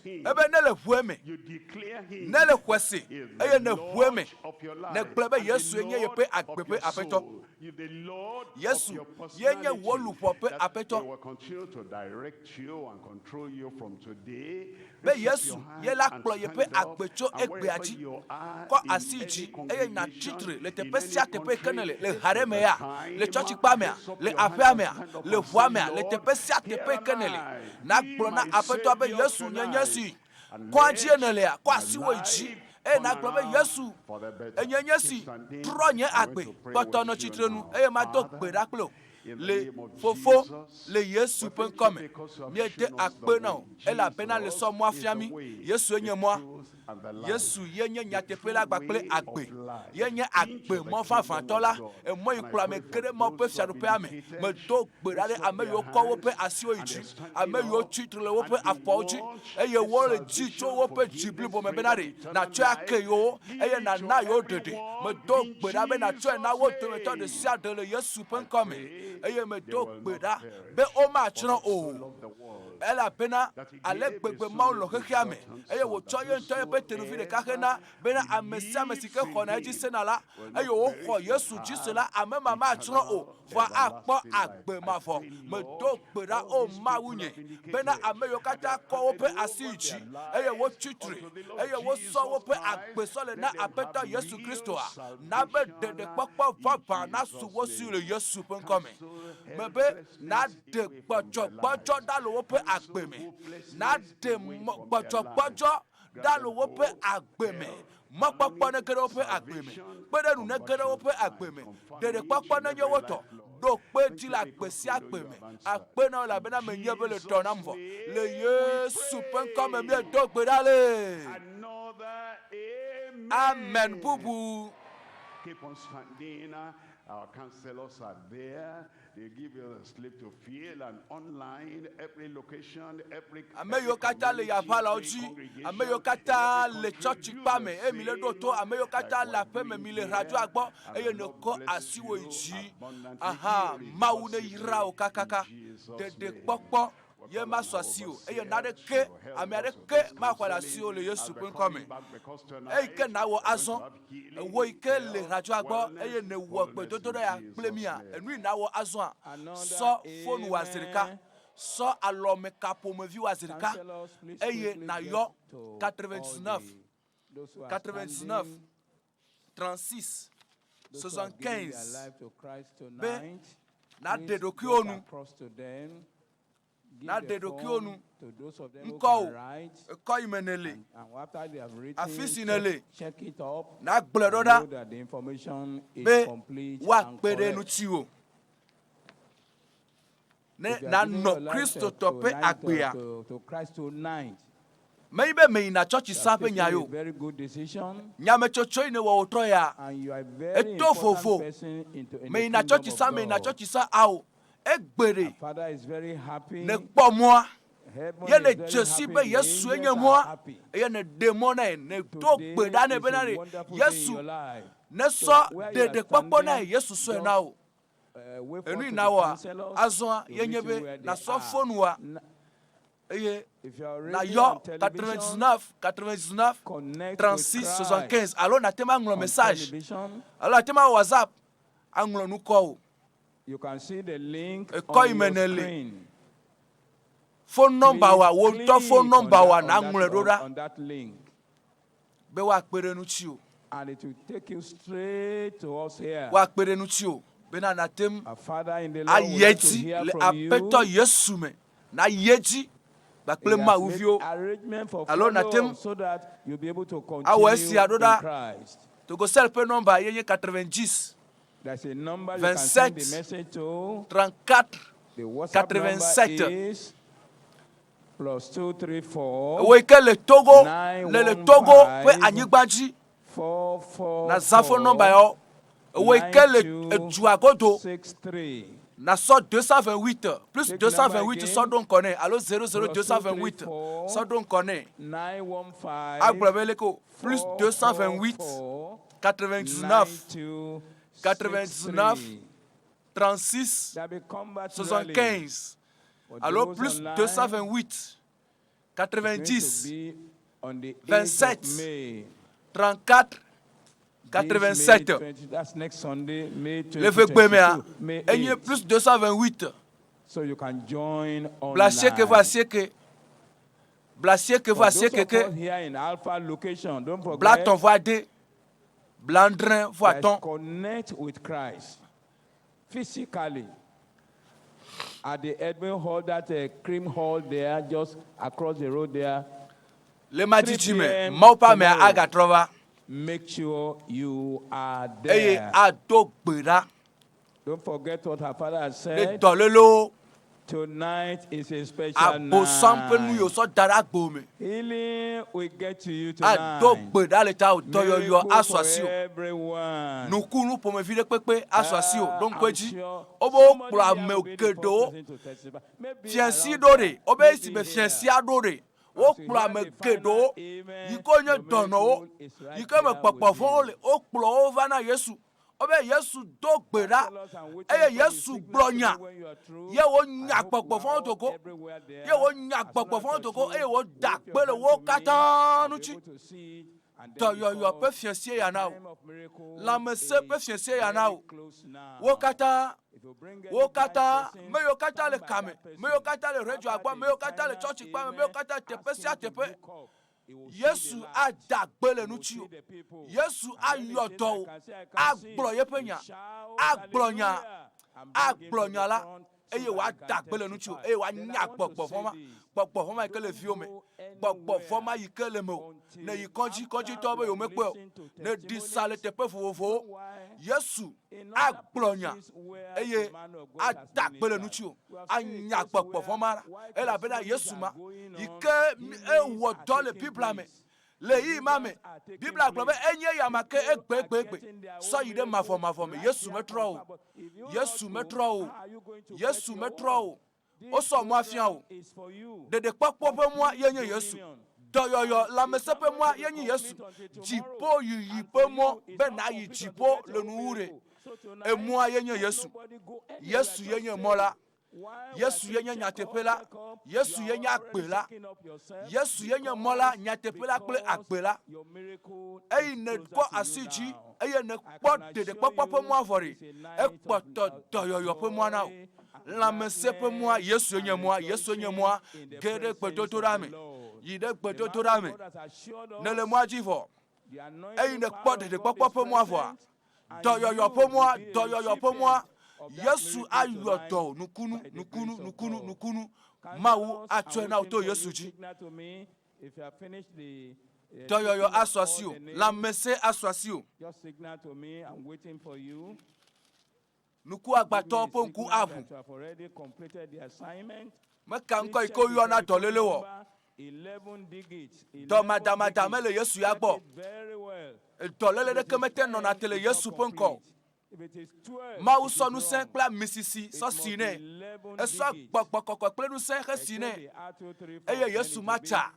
Ebe ne le ʋue me, ne le xɔe se eye ne ʋue me, nègblɔe be Yesue nye yeƒe agbe ƒe Aƒetɔ. Yesu ye nye wò luʋɔ ƒe Aƒetɔ. Be Yesu ye la kplɔ yeƒe agbe tso egbea dzi. Kɔ asi yi dzi eye nàtsi tre le teƒe sia teƒe yi ke nèle, le ha ɖe mea, le tsɔtsikpa mea, le aƒea mea, le ʋua mea, le teƒe sia teƒe yi ke nèle. Nàgblɔ na Aƒetɔa be, Yesu, nye nye esi. Kɔa dzie nèlea? Kɔ asiwò yi dzi eye nàgblɔ be, Yesu, enye nye si, trɔ nye agbe, kpɔtɔ nɔ tsitrenu eye mado gbe ɖa kple wò. Le Fofo, le Yesu ƒe ŋkɔ me, míede akpe na wò, elabena nèsɔ mɔa fia mí. Yesue nye mɔa. Yesu ye nye nyateƒe la kpakple agbe. Ye nye agbe mɔ vavãtɔ la, emɔ yi kplɔ ame ge ɖe Mawu ƒe fiaɖuƒea me. Medo gbe ɖa ɖe ame yiwo kɔ woƒe asiwo yi dzi, ame yiwo tsi tre le woƒe afɔwo dzi, eye wole dzi tso woƒe dzi blibo me bena ɖe nàtsɔe ake yewo eye nàna yewo ɖeɖe. Medo gbe ɖa be nàtsɔe na wo dometɔ ɖe sia ɖe le Yesu ƒe ŋkɔ me, eye medo gbe ɖa be womatsrɔ̃ o. Elabena ale gbegbe Mawu lɔ̃ xexea me, eye wòtsɔ ye ŋutɔ yeƒe Tenuvi ɖeka hena bena ame sia ame si ke xɔna edzi sena la, eye wòxɔ Yesu dzi se la, ame ma matsrɔ̃ o, vɔa akpɔ agbe mavɔ. Medo gbe ɖa, O Mawu nye, bena ame yiwo katã kɔ woƒe asi yi dzi, eye wotsi tre, eye wosɔ woƒe agbe sɔ le na Aƒetɔ Yesu Kristoa, na be ɖeɖekpɔkpɔ vavã nasu wo si le Yesu ƒe ŋkɔ me. Mebe naɖe gbɔdzɔgbɔdzɔ ɖa le woƒe agbe me, naɖe gbɔdzɔgbɔdzɔ ɖa le woƒe agbe me. Mɔkpɔkpɔ nege ɖe woƒe agbe me. Kpeɖeŋu nege ɖe woƒe agbe me. Ɖeɖekpɔkpɔ nenye wo tɔ. Ɖo kpe edzi le agbe sia agbe me. Akpe na wò elabena menye be le tɔ nam vɔ. Le Yesu ƒe ŋkɔ me míedo gbe ɖa le. Amen bubu. Keep on standing. Our counselors are there. They give you the slip to fill and online, every location, every Ame yiwo katã le yaʋalawo dzi, ame yiwo katã le tsɔtsikpa me eye mile ɖo to, ame yiwo katã le aƒe me mile radioa gbɔ eye nèkɔ asiwò yi dzi. Aha, Mawu neyra wò kakaka. Ɖeɖekpɔkpɔ. Ye masu asiwò, eye naneke, ame aɖeke maxɔe le asiwò le Yesu ƒe ŋkɔ me. Eyi ke nàwɔ azɔ, ewò yi ke le radioa gbɔ eye nèwɔ gbedodoɖa ya kple mía, enui nàwɔ azɔa, sɔ fonu wòa zi ɖeka, sɔ alɔme ka ƒomevi wòa zi ɖeka, eye nàyɔ 99, 99, 36, 75 be nàɖe ɖokuiwò nu. Nàɖe ɖokuiwò nu. Ŋkɔwò, ekɔ yi me nèle, afi si nèle, nàgblɔe ɖo ɖa be woakpe ɖe ŋutiwò. Ne nànɔ Kristotɔ ƒe agbea, menye be meyina tsɔtsi sã ƒe nya ye o. Nyametsotso yi nèwɔ wòtrɔ ya, eto vovo. Meyina tsɔtsi sã, meyina tsɔtsi sã ao. Egbe ɖe, nèkpɔ mɔa, ye nèdze si be Yesue nye mɔa, eye nèɖe mɔ nɛ, nèdo gbe ɖa nɛ bena ɖe Yesu nesɔ ɖeɖekpɔkpɔ na ye, Yesu sɔe na wò. Enu yi nawɔa azɔa ye nye be nàsɔ fonua eye nàyɔ 99 99 36 75 alo nàte ŋu aŋlɔ message alo nàte ŋu awɔ WhatsApp aŋlɔ nukɔwò. Ekɔ yi me nèle. Phone number wòa, wò ŋutɔ phone number wòa nàŋlɔe ɖo ɖa be woakpe ɖe ŋutiwò. Woakpe ɖe ŋutiwò bena nàte ŋu ayi edzi le Aƒetɔ Yesu me, nàyi edzi kpakple Mawu viwo, alo nàte ŋu awɔ esia ɖo ɖa. Togocell ƒe nɔmba ye nye 90 27 34 87. Ewò yi ke le Togo, le le Togo ƒe anyigba dzi, nàzã fon nɔmba yawo. Ewò yi ke le edua godo, nàsɔ 228, plus 228 sɔ ɖo ŋkɔ nɛ alo 00228 sɔ ɖo ŋkɔ nɛ. Agblɔ be leke o, plus 228 99 99 36 75 alo plus 228 90 27 34 87. Le ƒe gbe mea, enye plus 228 blaasieke vɔ asieke blaasieke vɔ asieke ke blatɔ̃ vɔ ade blaadre vɔ atɔ̃. Physically, at the Edwin Hall, that cream hall there, just across the road there. Le ma didi me, Mawu ƒe amea agatrɔ va. Make sure you are Eye there. ado gbe ɖa Don't forget what her father has ɖe said. dɔlélewo, Tonight is a special Abosam ƒe nu yi night. wòsɔ da ɖe agbo me. Healing will get to you Ado tonight. gbe ɖa le tawò, dɔyɔyɔ Miracle asu for asiwò. everyone. Nukunu ƒomevi ɖe kpekpe asu asiwò. Ɖo ŋku I'm edzi. sure Wobe somebody wokplɔ here ame will be the first geɖewo person to testify. Maybe fiẽsi around ɖo there, ɖe. Wobe maybe esime here. fiẽsia ɖo ɖe, As you wokplɔ hear ame the final geɖewo amen, yi ke wonye your dɔnɔwo, miracle is yi right ke me there gbɔgbɔ with vɔ̃wo you. le, wokplɔ wo va na Yesu. Wobe Yesu do gbe ɖa eye Yesu gblɔ nya ye wonya gbɔgbɔ vɔ̃wo do go, ye wonya gbɔgbɔ vɔ̃wo do go eye woda gbe le wo katã ŋuti. Dɔyɔyɔ ƒe fiasie ya na wò. Lãmesẽ ƒe fiasie ya na wò. Wo katã, wo katã, me yiwo katã le kame, me yiwo katã le radioa gbɔ, me yiwo katã le tsɔtsi kpame, me yiwo katã le teƒe sia teƒe, Yesu ada gbe le ŋutiwò. Yesu ayɔ dɔ wò, agblɔ yeƒe nya, agblɔ nya, agblɔ nya la, eye wòada gbe le ŋutiwò, eye wòanya gbɔgbɔ vɔ̃ ma, gbɔgbɔ vɔ̃ ma yi ke le viwò me, gbɔgbɔ vɔ̃ ma yi ke le mewò. Ne yi kɔdzi, kɔdzitɔwo be yewomekpɔe o, ne ɖi sa le teƒe vovovowo, Yesu agblɔ nya eye ada gbe le ŋutiwò, anya gbɔgbɔ vɔ̃ ma ɖa, elabena Yesu ma yi ke ewɔ dɔ le Biblia me le ɣeyiɣi ma me. Biblia gblɔ be enye eyama ke egbegbegbe sɔ yi ɖe mavɔmavɔ me. Yesu metrɔ o. Yesu metrɔ o. Yesu metrɔ o. Wosɔ mɔa fia wò. Ɖeɖekpɔkpɔ ƒe mɔa ye nye Yesu. Dɔyɔyɔ, lãmesẽ ƒe mɔa ye nye Yesu. Dziƒoyiyi ƒe mɔ be nàyi dziƒo le nuwuwu ɖe, emɔa ye nye Yesu. Yesu ye nye mɔ la. Yesu ye nye nyateƒe la. Yesu ye nye agbe la. Yesu ye nye mɔ la, nyateƒe la kple agbe la. Eyi nèkɔ asi dzi eye nèkpɔ ɖeɖekpɔkpɔ ƒe mɔa vɔ ɖe, ekpɔtɔ dɔyɔyɔ ƒe mɔa na wò. Lãmesẽ ƒe mɔa, Yesu ye nye mɔa, Yesu ye nye mɔa. Ge ɖe gbedodoɖa me. Yi ɖe gbedodoɖa me. Nèle mɔa dzi vɔ. Eyi nèkpɔ ɖeɖekpɔkpɔ ƒe mɔa vɔa, dɔyɔyɔ ƒe mɔa, dɔyɔyɔ ƒe mɔa, Yesu ayɔ dɔ wò nukunu, nukunu, nukunu, nukunu. Mawu atsɔe na wò to Yesu dzi. Dɔyɔyɔ asu asiwò, lãmesẽ asu asiwò. Nukuagbatɔwo ƒe ŋku aʋu. Meka ŋkɔ yi ke woyɔna dɔléle wɔ. Dɔmadamada mele Yesu ya gbɔ. Dɔléle ɖeke mete nɔna te le Yesu ƒe ŋkɔ o. Mawu sɔ ŋusẽ kple amisisi sɔ si nɛ. Esɔ gbɔgbɔ kɔkɔe kple ŋusẽ hesi nɛ. Eye Yesu matsa.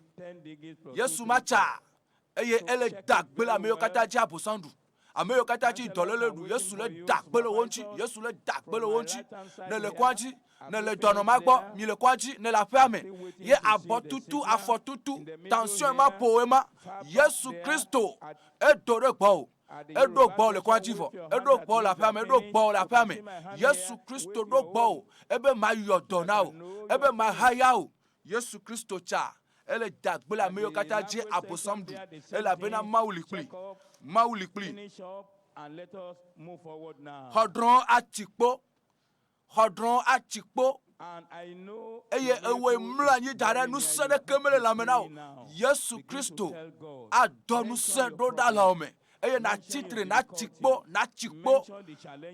Yesu matsa. Eye ele da gbe le ame yiwo katã dzi Abosam ɖu. Ame yiwo katã dzi dɔléle ɖu, Yesu le da gbe le wo ŋuti. Yesu le da gbe le wo ŋuti. Ne le kɔa dzi, ne le dɔnɔ ma gbɔ, mi le kɔa dzi, ne le aƒea me, ye abɔ tutu, afɔ tutu, tension ma ƒo wòe ma, Yesu Kristo edo ɖe gbɔwò. Eɖo gbɔwò le kɔa dzi vɔ. Eɖo gbɔwò le aƒea me. Eɖo gbɔwò le aƒea me. Yesu Kristo ɖo gbɔwò. Ebe mayɔ dɔ na wò. Ebe mahaya wò. Yesu Kristo tsa, ele da gbe le ame yiwo katã dzi Abosam ɖu, elabena Mawu li kpli. Mawu li kpli. Xɔdrɔ̃ ati kpo, xɔdrɔ̃ ati kpo, eye ewɔe mlɔ anyi da ɖe ŋusẽ ɖeke mele lãme na wò. Yesu Kristo adɔ ŋusẽ ɖo ɖa lãwò me. eye natsi tre, natsi kpo, natsi kpo.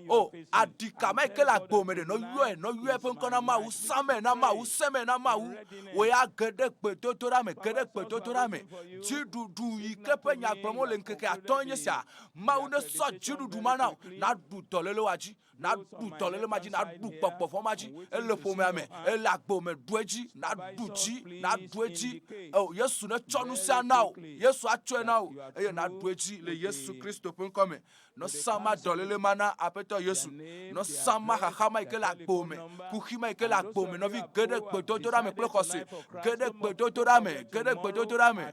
O, aɖika ma yi ke le agbo me ɖe, nɔ yɔe, nɔ yɔe eƒe ŋkɔ na Mawu, same na Mawu, seme na Mawu. Wò ya ge ɖe gbedodoɖa me, ge ɖe gbedodoɖa me. Dziɖuɖu yi ke ƒe nya gblɔm wole ŋkeke atɔ̃e nye sia. Mawu nesɔ dziɖuɖu ma na wò, naɖu dɔlélewoa dzi. Naɖu dɔléle ma dzi, naɖu gbɔgbɔ vɔ̃ ma dzi. Ele ƒomea me, ele agbo me, ɖu edzi, naɖu dzi, naɖu edzi. O, Yesu netsɔ ŋusẽa na wò, Yesu atsɔe na wò, eye naɖu edzi le Yesu Kristo ƒe ŋkɔ me. Nɔ sama dɔléle ma na Aƒetɔ Yesu. Nɔ sama xaxa ma yi ke le agbo me, kuxi ma yi ke le agbo me. Nɔvi, ge ɖe gbedodoɖa me kple xɔse. Ge ɖe gbedodoɖa me, ge ɖe gbedodoɖa me.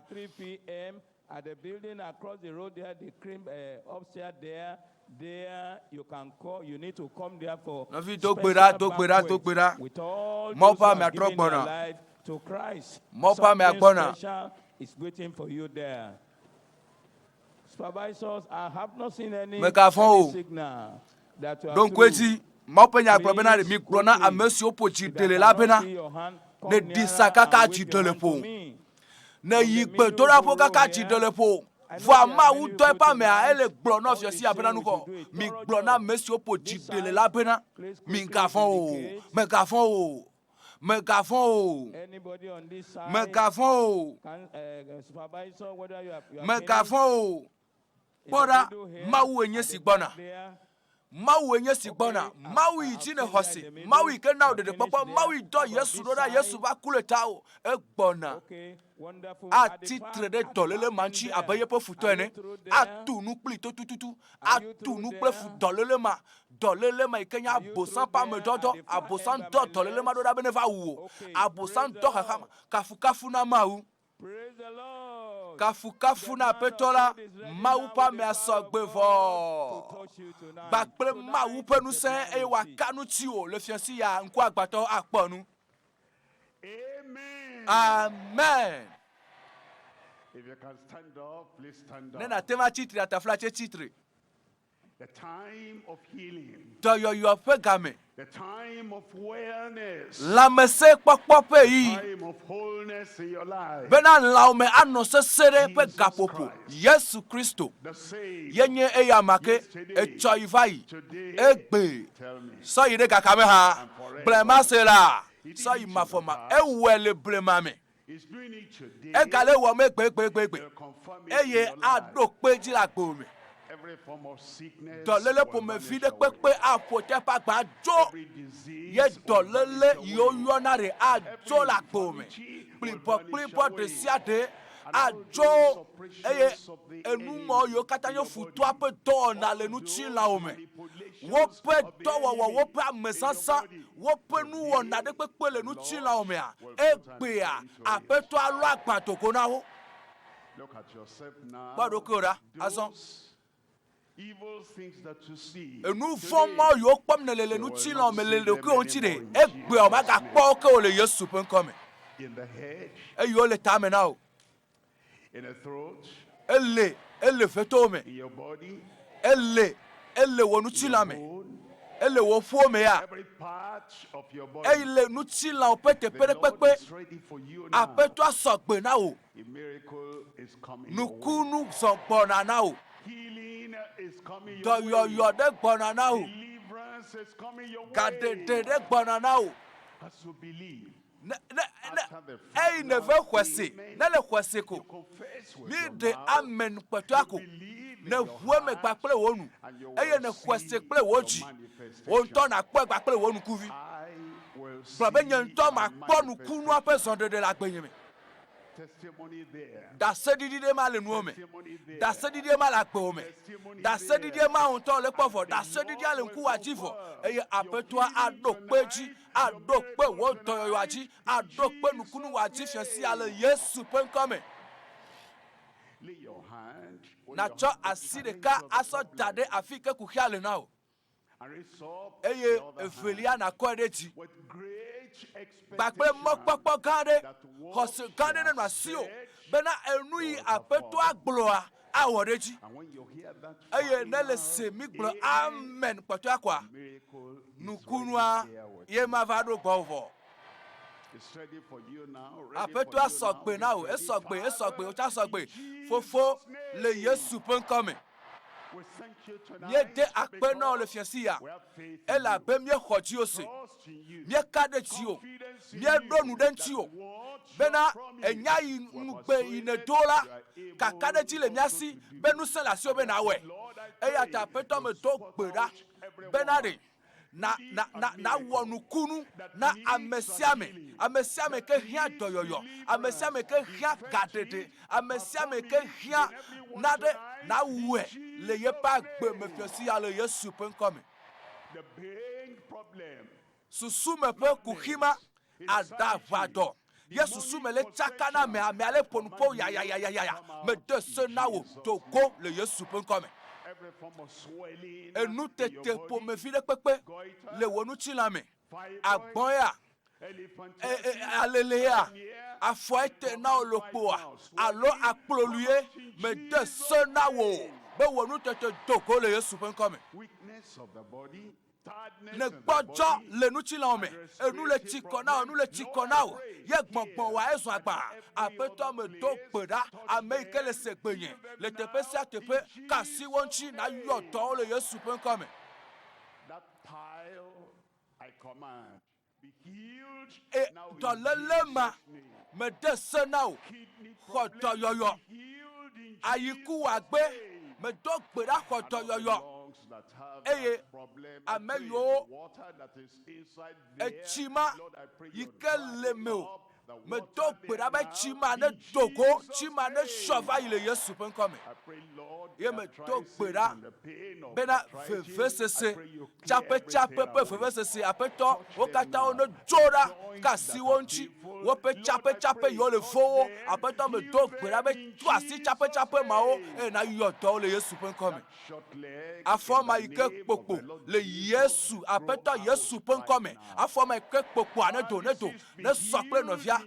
At the building across the road there, the cream uh, upstairs there, there you can call. You need to come there for Nɔvi, do gbe ɖa, special do gbe ɖa, do banquet gbe ɖa. with all Mawu those ƒe who amea have trɔ given their gbɔna. life to Christ. Mawu ƒe amea Something gbɔna. special is waiting for you there. Supervisors, I have not seen any, Mègavɔ̃ any o. signal that you are Ɖo ŋku through. edzi, Mawu ƒe nya gblɔ bena, Please Migblɔ na quickly, ame siwo ƒo dzi if ɖe I le la cannot bena, see your hand, come Nèɖi sa nearer kaka and dzi wave ɖe your le hand to ƒowò. me. Ne yi gbedoɖaƒo kaka dzi ɖe le ƒo. Vɔa Mawu dɔ eƒe amea ele gblɔ nɔ fiɔ sia bena nukɔ, mi gblɔ na ame siwo ƒo dzi ɖe le la bena, mi gavɔ̃ o, megavɔ̃ o, megavɔ̃ o, megavɔ̃ o, megavɔ̃ o. Kpɔ ɖa, Mawue nye si gbɔna. Mawue nye si gbɔna. Mawu yi dzi nèxɔ se. Mawu yi ke na wò ɖeɖekpɔkpɔ. Mawu yi dɔ Yesu ɖo ɖa. Yesu va ku le tawò. Egbɔna. Atsi tre ɖe dɔléle ma ŋuti abe yeƒe futɔ ene. Atu nu kplii totututu. Atu nu kple fu dɔléle ma. Dɔléle ma yi ke nye Abosam ƒe amedɔdɔ. Abosam dɔ dɔléle ma ɖo ɖa be neva wu wò. Abosam dɔ xaxa ma. Kafukafu na Mawu. Kafukafu na Aƒetɔ la, Mawu ƒe amea sɔ gbe vɔ. Kpakple Mawu ƒe ŋusẽ eye wòaka nu tsiwò le fiasi ya ŋkuagbãtɔwo akpɔ nu. Amen. Ne nàte ŋu atsi tre ataflatse tsi tre. Dɔyɔyɔ ƒe game. Lãmesẽkpɔkpɔ ƒe ɣeyiɣi. Bena lãwò me anɔ sesẽ ɖe ƒe gaƒoƒo. Yesu Kristo ye nye eyama ke, etsɔ yi va yi, egbe, sɔ yi ɖe gaka me hã, gblɔe mase la, sɔ yi mavɔmavɔ. Ewɔe le blema me. Egale ewɔm egbegbegbe, eye aɖo kpe edzi le agbewò me. Dɔléle ƒomevi ɖe kpekpe aƒo te eƒe agba adzo, ye dɔléle yi woyɔna ɖe adzo le agbewò me. Kplibɔkplibɔ ɖesiaɖe, Adzo eye enumɔ yiwo katã nye futɔa ƒe dɔwɔna le ŋutilãwo me, woƒe dɔwɔwɔ, woƒe amezazã, woƒe nuwɔna ɖe kpekpe le ŋutilãwo mea, egbea Aƒetɔ alɔ agba do go na wo. Kpɔ ɖokuiwò ɖa azɔ. Enu vɔ̃ mawo yiwo kpɔm nèle le ŋutilãwo me le ɖokuiwò ŋuti ɖe, egbea womagakpɔ wo ke o le Yesu ƒe ŋkɔ me. Eye wole tame na wò. Ele, ele vetowo me. Ele, ele wò ŋutilã me. Ele wò ƒuwo me ya. Ele ŋutilãwo ƒe teƒe ɖe kpekpe. Aƒetɔa sɔ gbe na wò. Nukunu zɔ gbɔna na wò. Dɔyɔyɔ ɖe gbɔna na wò. Gaɖeɖe ɖe gbɔna na wò. Ne, ne, ne, eyi nève xɔe se, ne le xɔe se ko, mi ɖe amen kpɔtɔa ko, ne ʋu eme kpakple wò nu, eye ne xɔe se kple wò dzi, wò ŋutɔ nàkpɔe kpakple wò ŋkuvi. Gblɔ be, nye ŋutɔ makpɔ nukunua ƒe zɔɖeɖe le agbenye me. Ɖaseɖiɖi ɖe ma le nuwo me. Ɖaseɖiɖie ma le agbewo me. Ɖaseɖiɖie ma ŋutɔ le kpɔ vɔ. Ɖaseɖiɖia le ŋkuwòa dzi vɔ. Eye Aƒetɔa aɖo kpe edzi, aɖo kpe wò dɔyɔyɔa dzi, aɖo kpe nukunuwòa dzi fiẽ sia le Yesu ƒe ŋkɔ me. Nàtsɔ asi ɖeka asɔ da ɖe afi yi ke kuxia le na wò. eye evelia nàkɔe ɖe dzi kpakple mɔkpɔkpɔ gã aɖe, xɔse gã aɖe nenɔ asiwò bena enu yi Aƒetɔa gblɔa awɔ ɖe edzi. Eye ne le se mi gblɔ amen kpɔtɔea koa, nukunua ye ma va ɖo gbɔwò vɔ. Aƒetɔa sɔ gbe na wò, esɔ gbe, esɔ gbe, wotsa sɔ gbe. Fofo, le Yesu ƒe ŋkɔ me. Míede akpe na wò le fiẽ sia, elabe míexɔ dziwò se, míeka ɖe dziwò, míeɖo nu ɖe ŋutiwò bena ènya yi ŋugbe yi nèdo la, kakaɖedzi le mía si be ŋusẽ le asiwò be nàwɔe. Eya ta Aƒetɔ medo gbe ɖa bena ɖe na, na, na, nawɔ nukunu na ame sia ame, ame sia ame ke hiã dɔyɔyɔ, ame sia ame ke hiã gaɖeɖe, ame sia ame ke hiã naɖe, nawɔe le yeƒe agbe me fiasia le Yesu ƒe ŋkɔ me. Susu me ƒe kuxi ma aɖaʋa dɔ ye susu me le tsaka na amea, amea le ƒo nu ƒo yayayayaya. Mede se na wò, do go le Yesu ƒe ŋkɔ me. Enu tete ƒomevi ɖe kpekpe le wò ŋutilã me, agbɔ̃ ya, alele ya, afɔe te na wò lokpoa, alo akplolue, mede se na wò be wò nutete do go le Yesu ƒe ŋkɔ me. Nègbɔdzɔ le ŋutilãwò me, enu le tsi kɔ na wò, nu le tsi kɔ na wò, ye gbɔgbɔ wòa ezɔ agba. Aƒetɔ, medo gbe ɖa, ame yi ke le se gbenye le teƒe sia teƒe, ka asi wo ŋuti nayɔ dɔ wo le Yesu ƒe ŋkɔ me. E, dɔléle ma, mede se na wò, xɔ dɔyɔyɔ. Ayiku wòagbe, medo gbe ɖa xɔ dɔyɔyɔ. Eye ame yiwo etsi ma yi ke le mewò, Medo gbe ɖa be tsi ma nedo go, tsi ma nesɔ va yi le Yesu ƒe ŋkɔ me. Ye medo gbe ɖa bena vevesese, tsaƒetsaƒe ƒe vevesese, Aƒetɔ, wo katã wo nedzo ɖa ka asi wo ŋuti, woƒe tsaƒetsaƒe yiwo le vowo, Aƒetɔ, medo gbe ɖa be tu asi tsaƒetsaƒe mawo eye nayɔ dɔ wo le Yesu ƒe ŋkɔ me. Afɔ ma yi ke kpokpo le Yesu, Aƒetɔ Yesu ƒe ŋkɔ me. Afɔ ma yi ke kpokpoa nedo, nedo, nesɔ kple nɔvia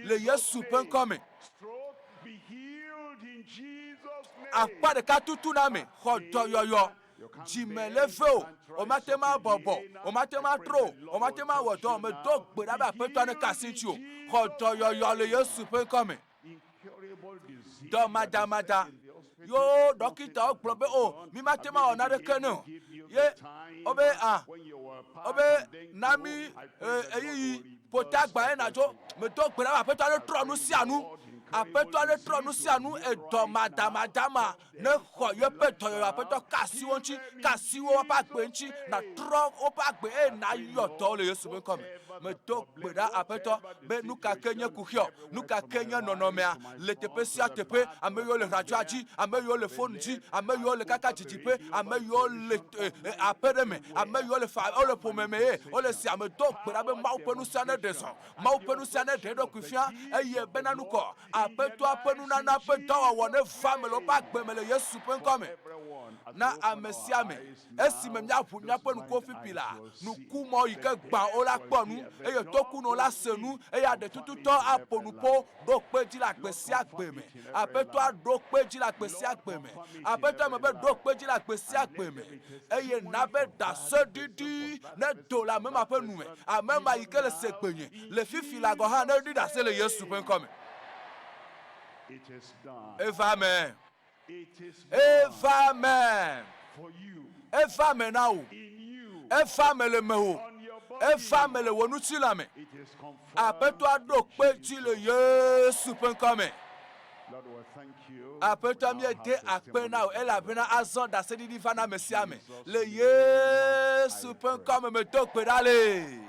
le Yesu ƒe ŋkɔ me. Akpa ɖeka tutu na ame xɔ dɔyɔyɔ, dzime le ve o, womate ŋu abɔbɔ o, womate ŋu atrɔ o, womate ŋu awɔ dɔ o. Medo gbe ɖa be Aƒetɔ neka asi ŋuti o. Xɔ dɔyɔyɔ le Yesu ƒe ŋkɔ me. Dɔmadamada yewo ɖɔkitawo gblɔ be o mi mate ŋu awɔ naneke ne o. Ye wobe a wobe na mi ɣeyiɣi ƒotagba ye nadzo. Medo gbe ɖa be Aƒetɔ aɖe trɔ nu sia nu. Aƒetɔ aɖe trɔ nu sia nu edɔ madamada ma ne xɔ yeƒe dɔyɔyɔ. Aƒetɔ ka asi wo ŋuti, ka asi woƒe agbe ŋuti, natrɔ woƒe agbe eye nayɔ dɔ wo le Yesu ƒe ŋkɔ me. Medo gbe ɖa, Aƒetɔ, be nu ka ke nye kuxiɔ, nu ka ke nye nɔnɔmea, le teƒe sia teƒe, ame yiwo le radioa dzi, ame yiwo le fon dzi, ame yiwo le kaka didiƒe, ame yiwo le aƒe ɖe me, ame yiwo le fa, wole ƒome me ye wole sia, medo gbe ɖa be Mawu ƒe ŋusẽ neɖe zɔ, Mawu ƒe ŋusẽ neɖe eɖokui fia, eye bena nukɔ, Aƒetɔa ƒe nunana ƒe dɔwɔwɔ neva eme le woƒe agbe me le Yesu ƒe ŋkɔ me. Na ame sia ame, esime míaʋu míaƒe ŋkuwo fifi la, nukumɔ yi ke gbã wo la kpɔ nu, eye tokunɔ la se nu, eye aɖetututɔ aƒo nuƒo ɖo kpe edzi le agbe sia agbe me. Aƒetɔa ɖo kpe edzi le agbe sia agbe me. Aƒetɔ me be ɖo kpe edzi le agbe sia agbe me. Eye na be ɖaseɖiɖi nedo le ame ma ƒe nu me. Ame ma yi ke le se gbenye le fifi la gɔ̃ hã neɖi ɖase le Yesu ƒe ŋkɔ me. Eva eme. Eva eme. Eva eme na wò. Eva eme le mewò. Eva eme le wò ŋutilã me. Aƒetɔa ɖo kpe edzi le Yesu ƒe ŋkɔ me. Aƒetɔ, míede akpe na wò elabena azɔ ɖaseɖiɖi va na ame sia ame. Le Yesu ƒe ŋkɔ me medo gbe ɖa le.